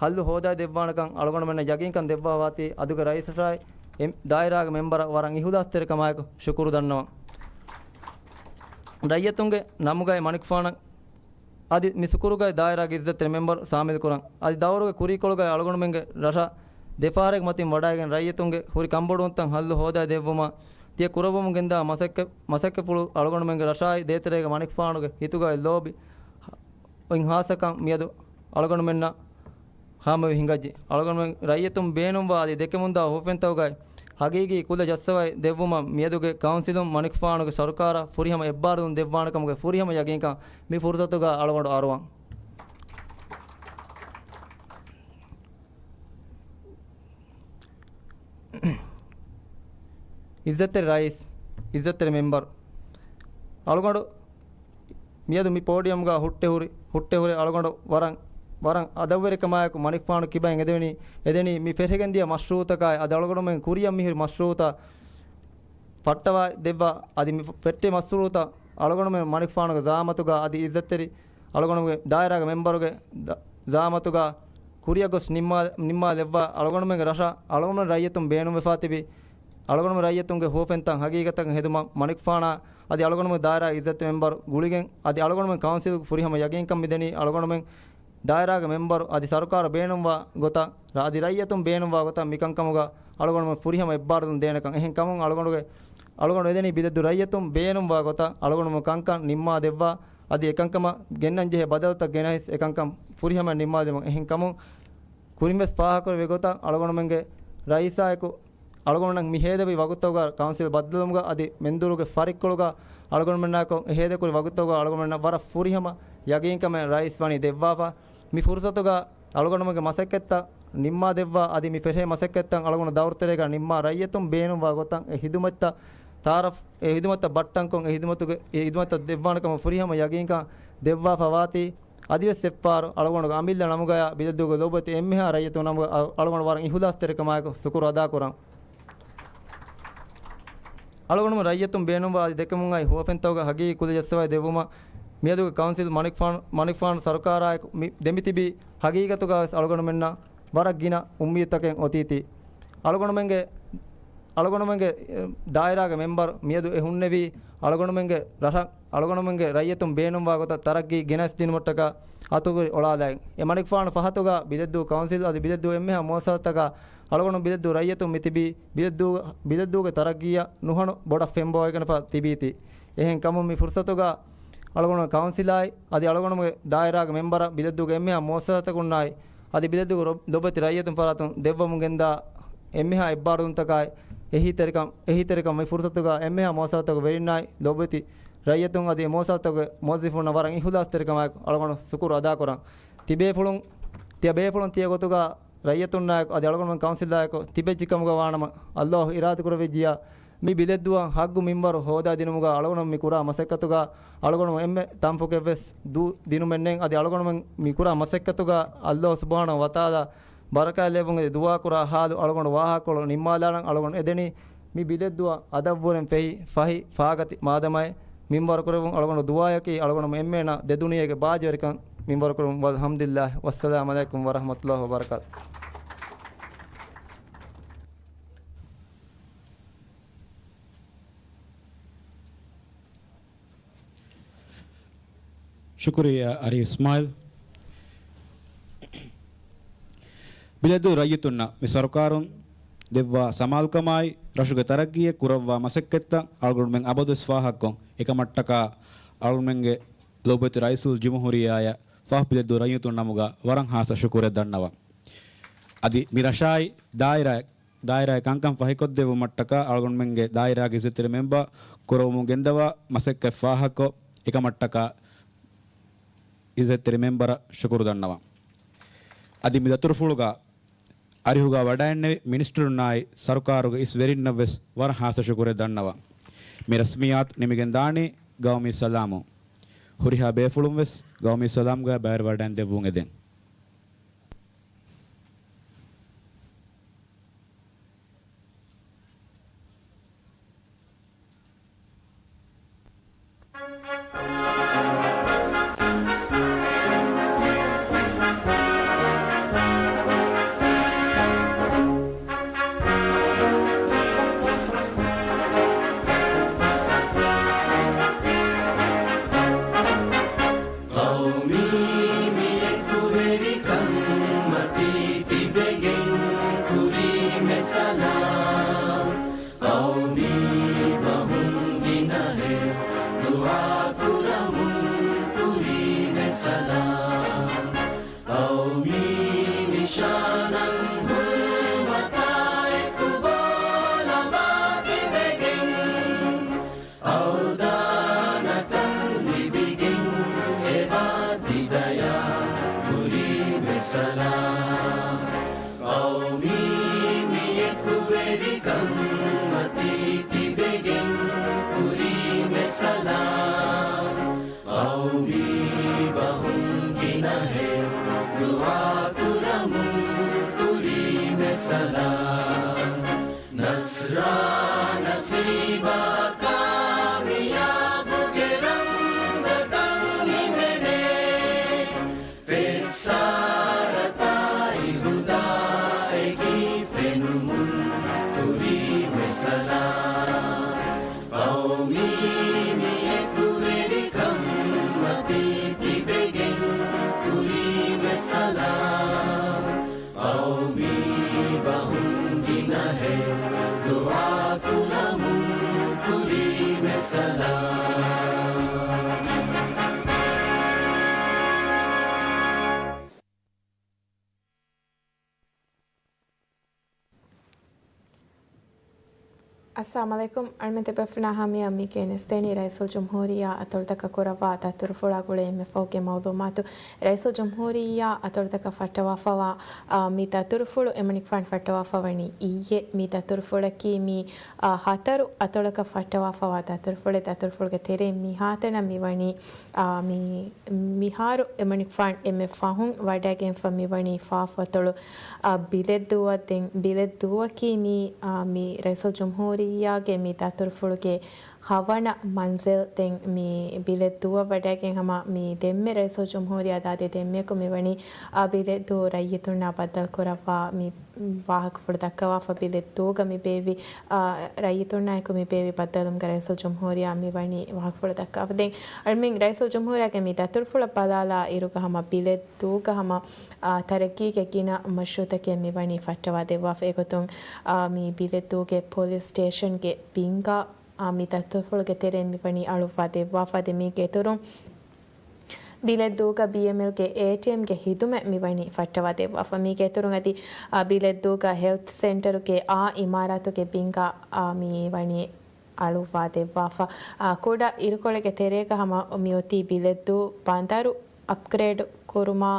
ހައްލު ހޯދައިދެއްވާނެކަން އަޅުގަނޑުމެންނަށް ޔަގީންކަން ދެއްވާފަ ވާތީ އަދުގެ ރައީސަށާއި އެ ދާއިރާގެ މެމްބަރަށް ވަރަށް އިހުލާސްތެރިކަމާއެކު ޝުކުރު ދަންނަވަން. ރައްޔިތުންގެ ނަމުގައި މަނިކުފާނަށް އަދި މި ޝުކުރުގައި ދާއިރާގެ އިއްޒަތްތެރި މެމްބަރު ޝާމިލްކުރަން. އަދި ދައުރުގެ ކުރީކޮޅުގައި އަޅުގަނޑުމެންގެ ރަށަށް ދެފަހަރެއްގެ މަތިން ވަޑައިގެން ރައްޔިތުންގެ ހުރި ކަންބޮޑުވުންތައް ހައްލު ހޯދައިދެއްވުމަށް ތިޔަ ކުރައްވަމުން ގެންދާ މަސައްކަތް، މަސައްކަތްޕުޅު އަޅުގަނޑުމެންގެ ރަށާއި ދޭތެރޭގެ މަނިކުފާނުގެ ހިތުގައި ލޯބި އޮތް ހާއްސަކަން މިއަދު އަޅުގަނޑުމެންނަށް ހާމަވެ ހިނގައްޖެ. އަޅުގަނޑުމެން ރައްޔިތުން ބޭނުންވާ އަދި ދެކެމުންދާ ހުވަފެންތަކުގައި ހަގީގީ ކުލަ ޖައްސަވައި ދެއްވުމަށް މިއަދުގެ ކައުންސިލުން މަނިކުފާނުގެ ސަރުކާރަށް ފުރިހަމަ އެއްބާރުލުން ދެއްވާނެކަމުގެ ފުރިހަމަ ޔަގީންކަން މި ފުރުސަތުގަ އަޅުގަނޑު އަރުވަން. އިއްޒަތްތެރި ރައީސް، އިއްޒަތްތެރި މެމްބަރު، އަޅުގަނޑު މިއަދު މި ޕޯޑިއަމްގަ ހުއްޓެހުރި، ހުއްޓެހުރި އަޅުގަނޑު ވަރަށް، ވަރަށް އަދަށްވެރިކަމާއެކު މަނިކުފާނު ކިބައިން އެދެނީ، އެދެނީ މި ފެށިގެންދިޔަ މަޝްރޫއުތަކާއި އަދި އަޅުގަނޑުމެން ކުރިއަށް މިހުރި މަޝްރޫއުތައް ފައްޓަވާ ދެއްވާ އަދި މި ފެއްޓި މަޝްރޫއުތައް އަޅުގަނޑުމެން މަނިކުފާނުގެ ޒައާމަތުގަ އަދި އިއްޒަތްތެރި އަޅުގަނޑުގެ ދާއިރާގެ މެމްބަރުގެ ދަ-، ޒައާމަތުގަ ކުރިއަށް ގޮސް ނިންމާ، ނިންމާލެއްވާ އަޅުގަނޑުމެންގެ ރަށަށް އަޅުގަނޑުމެން ރައްޔިތުން ބޭނުންވެފާ ތިބި އަޅުގަނޑުމެން ރައްޔިތުންގެ ހުވަފެންތައް ހަގީގަތަކަށް ހެދުމަށް މަނިކުފާނާ އަދި އަޅުގަނޑުމެން ދާއިރާ އިއްޒަތް މެމްބަރު ގުޅިގެން އަދި އަޅުގަނޑުމެން ކައުންސިލްގެ ފުރިހަމަ ޔަގީންކަން މިދެނީ އަޅުގަނޑުމެން ދާއިރާގެ މެމްބަރު އަދި ސަރުކާރު ބޭނުންވާ ގޮތަށް އަދި ރައްޔިތުން ބޭނުންވާ ގޮތަށް މިކަންކަމުގަ އަޅުގަނޑުމެން ފުރިހަމަ އެއްބާރުލުން ދޭނެކަން. އެހެން ކަމުން އަޅުގަނޑުގެ، އަޅުގަނޑު އެދެނީ ބިލެއްދޫ ރައްޔިތުން ބޭނުންވާ ގޮތަށް އަޅުގަނޑުމެން ކަންކަން ނިންމާ ދެއްވާ އަދި އެކަންކަމަށް ގެންނަންޖެހޭ ބަދަލުތައް ގެނައިސް އެކަންކަން ފުރިހަމަ ނިންމާލެވުން. އެހެން ކަމުން ކުރިންވެސް ފާހަގަކުރެއްވި ގޮތަށް އަޅުގަނޑުމެންގެ ރައީސާއެކު އަޅުގަނޑުމެން މި ހޭދެވި ވަގުތުތަކުގަ ކައުންސިލް ބައްދަލުވުމުގަ އަދި މެންދުރުގެ ފަރިއްކޮޅުގަ އަޅުގަނޑުމެންނާއެކު ހޭދަކުރި ވަގުތުތަކުގަ އަޅުގަނޑުމެންނަށް ވަރަށް ފުރިހަމަ ޔަގީންކަމެއް ރައީސް ވަނީ ދެއްވާފަ. މި ފުރުސަތުގަ އަޅުގަނޑުމެންގެ މަސައްކަތްތައް ނިންމާ ދެއްވާ އަދި މި ފެށޭ މަސައްކަތްތައް އަޅުގަނޑު ދައުރުތެރޭގަ ނިންމާ ރައްޔިތުން ބޭނުންވާ ގޮތަށް އެ ހިދުމަތްތައް ތައާރަފް، އެ ހިދުމަތްތައް ބައްޓަންކޮށް އެ ހިދުމަތުގެ، އެ ހިދުމަތްތައް ދެއްވާނެ ކަމަށް ފުރިހަމަ ޔަގީންކަން ދެއްވާފަ ވާތީ. އަދިވެސް އެއްފަހަރު އަޅުގަނޑުގެ އަމިއްލަ ނަމުގަޔާ ބިލެއްދޫގެ ލޯބިވެތި އެންމެހާ ރައްޔިތުން ނަމުގަ އަ-، އަޅުގަނޑު ވަރަށް އިހުލާސްތެރިކަމާއެކު ޝުކުރު އަދާކުރަން. އަޅުގަނޑުމެން ރައްޔިތުން ބޭނުންވާ އަދި ދެކެމުން އައި ހުވަފެންތަކުގެ ހަގީގީ ކުލަ ޖައްސަވައި ދެއްވުމަށް މިއަދުގެ ކައުންސިލް މަނިކުފާނު، މަނިކުފާނު ސަރުކާރާއެކު މި ދެމިތިބީ ހަގީގަތުގަވެސް އަޅުގަނޑުމެންނަށް ވަރަށް ގިނަ އުއްމީދުތަކެއް އޮތީތީ. އަޅުގަނޑުމެންގެ، އަޅުގަނޑުމެންގެ، އެ، ދާއިރާގެ މެމްބަރު މިއަދު އެ ހުންނެވީ އަޅުގަނޑުމެންގެ ރަށަށް، އަޅުގަނޑުމެންގެ ރައްޔިތުން ބޭނުންވާ ގޮތަށް ތަރައްގީ ގެނައިސްދިނުމަށްޓަކާ އަތުގައި އޮޅާލައި. އެ މަނިކުފާނު ފަހަތުގަ ބިލެއްދޫ ކައުންސިލް އަދި ބިލެއްދޫ އެންމެހާ މުއައްސަސާތަކާ އަޅުގަނޑު ބިލެއްދޫ ރައްޔިތުން މިތިބީ ބިލެއްދޫ، ބިލެއްދޫގެ ތަރައްގީއަށް ނުހަނު ބޮޑަށް ފެންބޮވައިގަނެފަ ތިބީތީ. އެހެން ކަމުން މި ފުރުސަތުގަ އަޅުގަނޑު ކައުންސިލާއި އަދި އަޅުގަނޑުމެންގެ ދާއިރާގެ މެމްބަރ ބިލެއްދޫގެ އެންމެހާ މުއައްސަސާތަކުންނާއި އަދި ބިލެއްދޫގެ ރޮ-، ލޮބުވެތި ރައްޔިތުން ފަރާތުން ދެއްވަމުން ގެންދާ އެންމެހާ އެއްބާރުލުންތަކާއި އެހީތެރިކަން، އެހީތެރިކަން މި ފުރުސަތުގަ އެންމެހާ މުއައްސަސާތަކުގެ ވެރިންނާއި ލޮބުވެތި ރައްޔިތުން އަދި މޫސަލްތަކުގެ މުވައްޒިފުންނަށް ވަރަށް އިހުލާސްތެރިކަމާއެކު އަޅުގަނޑު ޝުކުރު އަދާކުރަން. ތިބޭފުޅުން، ތިޔަ ބޭފުޅުން ތިޔަ ގޮތުގަ ރައްޔިތުންނާއެކު އަދި އަޅުގަނޑުމެން ކައުންސިލާއެކު ތިބެއްޖެކަމުގަ ވާނަމަ، ﷲ އިރާދަކުރެއްވިއްޖިޔާ، މި ބިލެއްދުއަށް ހައްގު މިންވަރު ހޯދާ ދިނުމުގަ އަޅުގަނޑު މި ކުރާ މަސައްކަތުގަ އަޅުގަނޑު އެންމެ ތަންފުކެއްވެސް ދޫ ދިނުމެއް ނެތް. އަދި އަޅުގަނޑުމެން މި ކުރާ މަސައްކަތުގަ ﷲ ސުބްޙާނަހޫ ވަތަޢާލާ ބަރަކާތް ލެއްވުން އެދި ދުޢާކުރާ ޙާލު އަޅުގަނޑު ވާހަކަކޮޅު ނިންމާލާނަން. އަޅުގަނޑު އެދެނީ މި ބިލެއްދުއަށް އަދަށްވުރެން ފެހި ފަހި ފާގަތި މާދަމާއެއް މިންވަރުކުރެއްވުން. އަޅުގަނޑު ދުޢާއަކީ އަޅުގަނޑު އެންމެނަށް ދެދުނިޔޭގެ ބާއްޖަވެރިކަން މިންވަރުކުރެއްވުން. ވަލްޙަމްދުލިއްލާހި. ވައްސަލާމް ޢަލައިކުމް ވަރަޙްމަތުﷲ ވަބަރަކާތު. ޝުކުރިއްޔާ އަރި އިސްމާއިލް. ބިލެއްދޫ ރައްޔިތުންނަށް މި ސަރުކާރުން ދެއްވާ ސަމާލުކަމާއި، ރަށުގެ ތަރައްގީއަށް ކުރައްވާ މަސައްކަތްތައް އަޅުގަނޑުމެން އަބަދުވެސް ފާހަގަކޮށް، އެކަމަށްޓަކާ އަޅުގަނޑުމެންގެ ލޯބިވެތި ރައީސުލް ޖުމްހޫރިއްޔާއަށް ފަހު ބިލެއްދޫ ރައްޔިތުން ނަމުގަ ވަރަށް ހާއްސަ ޝުކުރެއް ދަންނަވަން. އަދި މި ރަށާއި ދާއިރާ ދާއިރާއެއް ކަންކަން ފަހިކޮށްދެއްވުމަށްޓަކާ އަޅުގަނޑުމެންގެ ދާއިރާގެ އިއްޒަތްތެރި މެންބަރު ކުރައްވަމުން ގެންދަވާ މަސައްކަތް ފާހަގަކޮށް، އެކަމަށްޓަކާ އިއްޒަތްތެރި މެންބަރަށް ޝުކުރު ދަންނަވަން. އަދި މި ދަތުރުފުޅުގަ އަރިހުގަ ވަޑައިންނެވި މިނިސްޓަރުންނާއި ސަރުކާރުގެ އިސް ވެރިންނަށްވެސް ވަރަށް ހާއްސަ ޝުކުރެއް ދަންނަވަން. މި ރަސްމިއްޔާތު ނިމިގެން ދާނީ ގައުމީ ސަލާމުން. ހުރިހާ ބޭފުޅުންވެސް ގައުމީ ސަލާމްގަ ބައިވެރިވަޑައިން ދެއްވުން އެދެން. ޤައުމީ މި އެކުވެރިކަން މަތީ ތިބެގެން ކުރީމެ ސަލާމް. ޤައުމީ ބަހުން ގިނަހެޔޮ ދުޢާ ކުރަމުން ކުރީމެ ސަލާމް. ޤައުމީ ނިޝާނަށް ހުރުމަތާއެކު ބޯ ލަނބާ ތިބެގެން، އަވްދާނަކަން ލިބިގެން އެބާ ތި ދަޔާ ކުރީމެ ސަލާމް. ޤައުމީ މި އެކުވެރިކަން މަތީ ތިބެގެން ކުރީމެ ސަލާމް. ޤައުމީ ބަހުން ގިނަހެޔޮ ދުޢާ ކުރަމުން ކުރީމެ ސަލާމް. ނަޞްރާ ނަސީބާ ކާމިޔާބުގެ ރަމްޒަކަށް ހިމެނޭ. ފެއްސާރަތާއި ހުދާއެކީ ފެނުމުން ކުރީމެ ސަލާމް. ޤައުމީ މި އެކުވެރިކަން މަތީ ތިބެގެން ކުރީމެ ސަލާމް. ޤައުމީ ބަހުން ގިނަހެޔޮ ދުޢާ ކުރަމުން ކުރީމެ ސަލާމް. އައްސަލާމު ޢަލައިކުމް. އަޅުމެން ތިބޭފުޅުންނާ ހަމަޔަށް މި ގެނެސްދޭނީ ރައީސުލްޖުމްހޫރިއްޔާ އަތޮޅުތަކަށް ކުރައްވާ ދަތުރުފުޅާ ގުޅޭ އެންމެ ފަހުގެ މައުލޫމާތު. ރައީސުލްޖުމްހޫރިއްޔާ އަތޮޅުތަކަށް ފައްޓަވާފަވާ، އާ، މި ދަތުރުފުޅު އެމަނިކުފާނު ފައްޓަވާފަވަނީ އިއްޔެ. މި ދަތުރުފުޅަކީ މި، އާ، ހަތަރު އަތޮޅަކަށް ފައްޓަވާފަވާ ދަތުރުފުޅެއް. ދަތުރުފުޅުގެ ތެރެއިން މިހާތަނަށް މިވަނީ، އާ، މި މިހާރު އެމަނިކުފާނު އެންމެ ފަހުން ވަޑައިގެންފަ މިވަނީ ފާފު އަތޮޅު، އާ، ބިލެއްދޫއަށް. ދެން ބިލެއްދޫއަކީ މި، އާ، މި ރައީސުލްޖުމްހޫރިއްޔާގެ މި ދަތުރުފުޅުގެ ހަވަނަ މަންޒިލް. ދެން މި ބިލެއްދޫއަށް ވަޑައިގެން ހަމަ މި ދެންމެ ރައީސުލްޖުމްހޫރިއްޔާ ދާދި ދެންމެއަކު މިވަނީ، އާ، ބިލެއްދޫ ރައްޔިތުންނާ ބައްދަލުކުރައްވާ މި ވާހަކަފުޅު ދައްކަވާފަ. ބިލެއްދޫގަ މި ބޭއްވި، އާ، ރައްޔިތުންނާއެކު މި ބޭއްވި ބައްދަލުވުމުގަ ރައީސުލްޖުމްހޫރިއްޔާ މިވަނީ ވާހަކަފުޅު ދައްކަވާފަ. ދެން އަޅުމެން ރައީސުލްޖުމްހޫރިއްޔާގެ މި ދަތުރުފުޅަށް ބަލާލާ އިރުގަ ހަމަ ބިލެއްދޫގަ ހަމަ، އާ، ތަރައްގީގެ ގިނަ މަޝްރޫޢުތަކެއް މިވަނީ ފައްޓަވާ ދެއްވާފަ. އެގޮތުން، އާ، މި ބިލެއްދޫގެ ޕޮލިސް ސްޓޭޝަންގެ ބިންގާ، އާ، މި ދަތުރުފުޅުގެ ތެރެއިން މިވަނީ އަޅުއްވާ ދެއްވާފަ. ދެން މީގެ އިތުރުން ބިލެއްދޫގަ ބީއެމްއެލްގެ އޭޓީއެމްގެ ހިދުމަތް މިވަނީ ފައްޓަވާ ދެއްވާފަ. މީގެ އިތުރުން އަދި، އާ، ބިލެއްދޫގަ ހެލްތް ސެންޓަރުގެ އާ އިމާރާތުގެ ބިންގާ، އާ، މިވަނީ އަޅުއްވާ ދެއްވާފަ. އާ، ކުޑަ އިރުކޮޅެއްގެ ތެރޭގަ ހަމަ މިއޮތީ ބިލެއްދޫ ބަނދަރު އަޕްގްރޭޑް ކުރުމާ،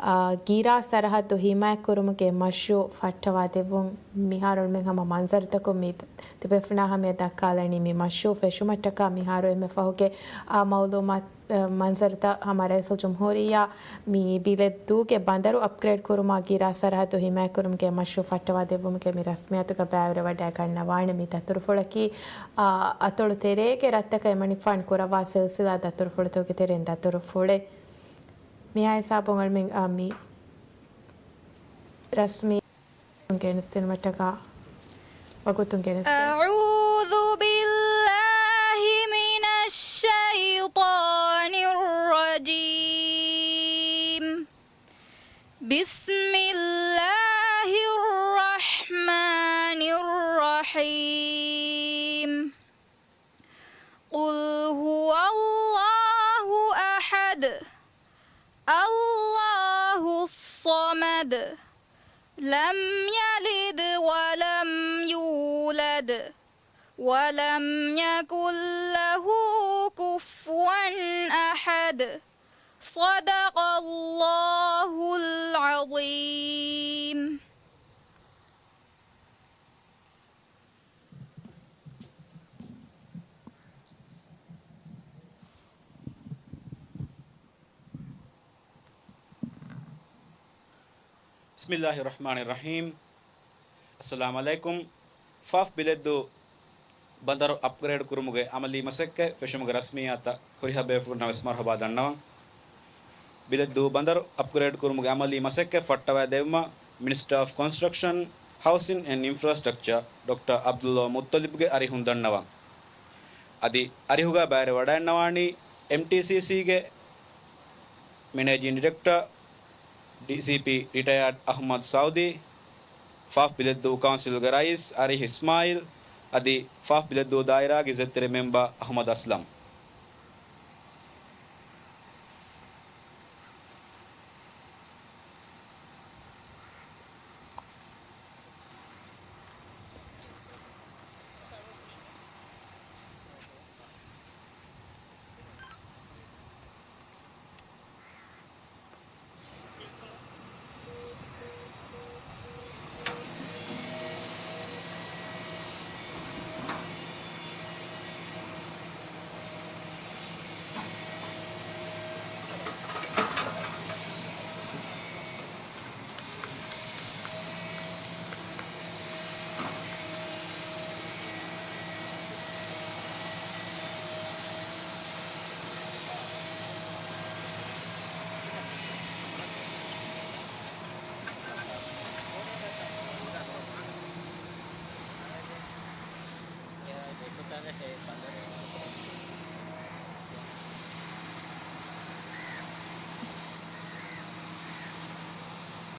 އާ، ގިރާ ސަރަހައްދު ހިމާޔަތް ކުރުމުގެ މަޝްރޫއު ފައްޓަވާ ދެއްވުން. މިހާރު އުޅުމެއް ހަމަ މަންޒަރުތަކުން މި ތިބޭފުޅުންނާ ހަމަޔަށް ދައްކާލަނީ މި މަޝްރޫއު ފެށުމަށްޓަކާ މިހާރު އެންމެ ފަހުގެ، އާ، މައުލޫމާތު، އާ، މަންޒަރުތައް ހަމަ ރައީސުލްޖުމްހޫރިއްޔާ މި ބިލެއްދޫގެ ބަނދަރު އަޕްގްރޭޑް ކުރުމާ ގިރާ ސަރަހައްދު ހިމާޔަތް ކުރުމުގެ މަޝްރޫއު ފައްޓަވާ ދެއްވުމުގެ މި ރަސްމިއްޔާތުގަ ބައިވެރިވަޑައިގަންނަވާނެ. މި ދަތުރުފުޅަކީ، އާ، އަތޮޅު ތެރޭގެ ރަށްތަކަށް އެމަނިކުފާނު ކުރައްވާ ސިލްސިލާ ދަތުރުފުޅުތަކުގެ ތެރެއިން ދަތުރުފުޅެއް. މިހާ ހިސާބުން އަޅުމެން، އާ، މި ރަސްމީ ގެނެސްދިނުމަށްޓަކާ ވަގުތުން ގެނެސްދޭ. أعوذ بالله من الشيطان الرجيم. بسم الله الرحمن الرحيم. قل هو الله أحد. الله الصمد. لم يلد ولم يولد. ولم يكن له كفوا أحد. صدق الله العظيم. بسم الله الرحمن الرحيم. السلام عليكم. ފާފް ބިލެއްދޫ ބަނދަރު އަޕްގްރޭޑް ކުރުމުގެ އަމަލީ މަސައްކަތް ފެށުމުގެ ރަސްމިއްޔާތަށް ހުރިހާ ބޭފުޅުންނަށް ވެސް މަރުހަބާ ދަންނަވަން. ބިލެއްދޫ ބަނދަރު އަޕްގްރޭޑް ކުރުމުގެ އަމަލީ މަސައްކަތް ފައްޓަވައިދެއްވުމަށް މިނިސްޓަރ އޮފް ކޮންސްޓްރަކްޝަން، ހައުސިން އެންޑް އިންފްރާސްޓްރަކްޗަރ ޑޮކްޓަރ ޢަބްދުﷲ މުއްޠަލިބްގެ އަރިހުން ދަންނަވަން. އަދި އަރިހުގަ ބައިވެރިވަޑައިގަންނަވާނީ އެމްޓީސީސީގެ މެނޭޖިން ޑިރެކްޓަރ، ޑީސީޕީ ރިޓަޔާޑް އަޙްމަދު ސައުދީ، ފާފް ބިލެއްދޫ ކައުންސިލްގެ ރައީސް އަރިހް އިސްމާއިލް، އަދި ފާފް ބިލެއްދޫ ދާއިރާގެ އިއްޒަތްތެރި މެމްބަރ އަޙްމަދު އަސްލަމް.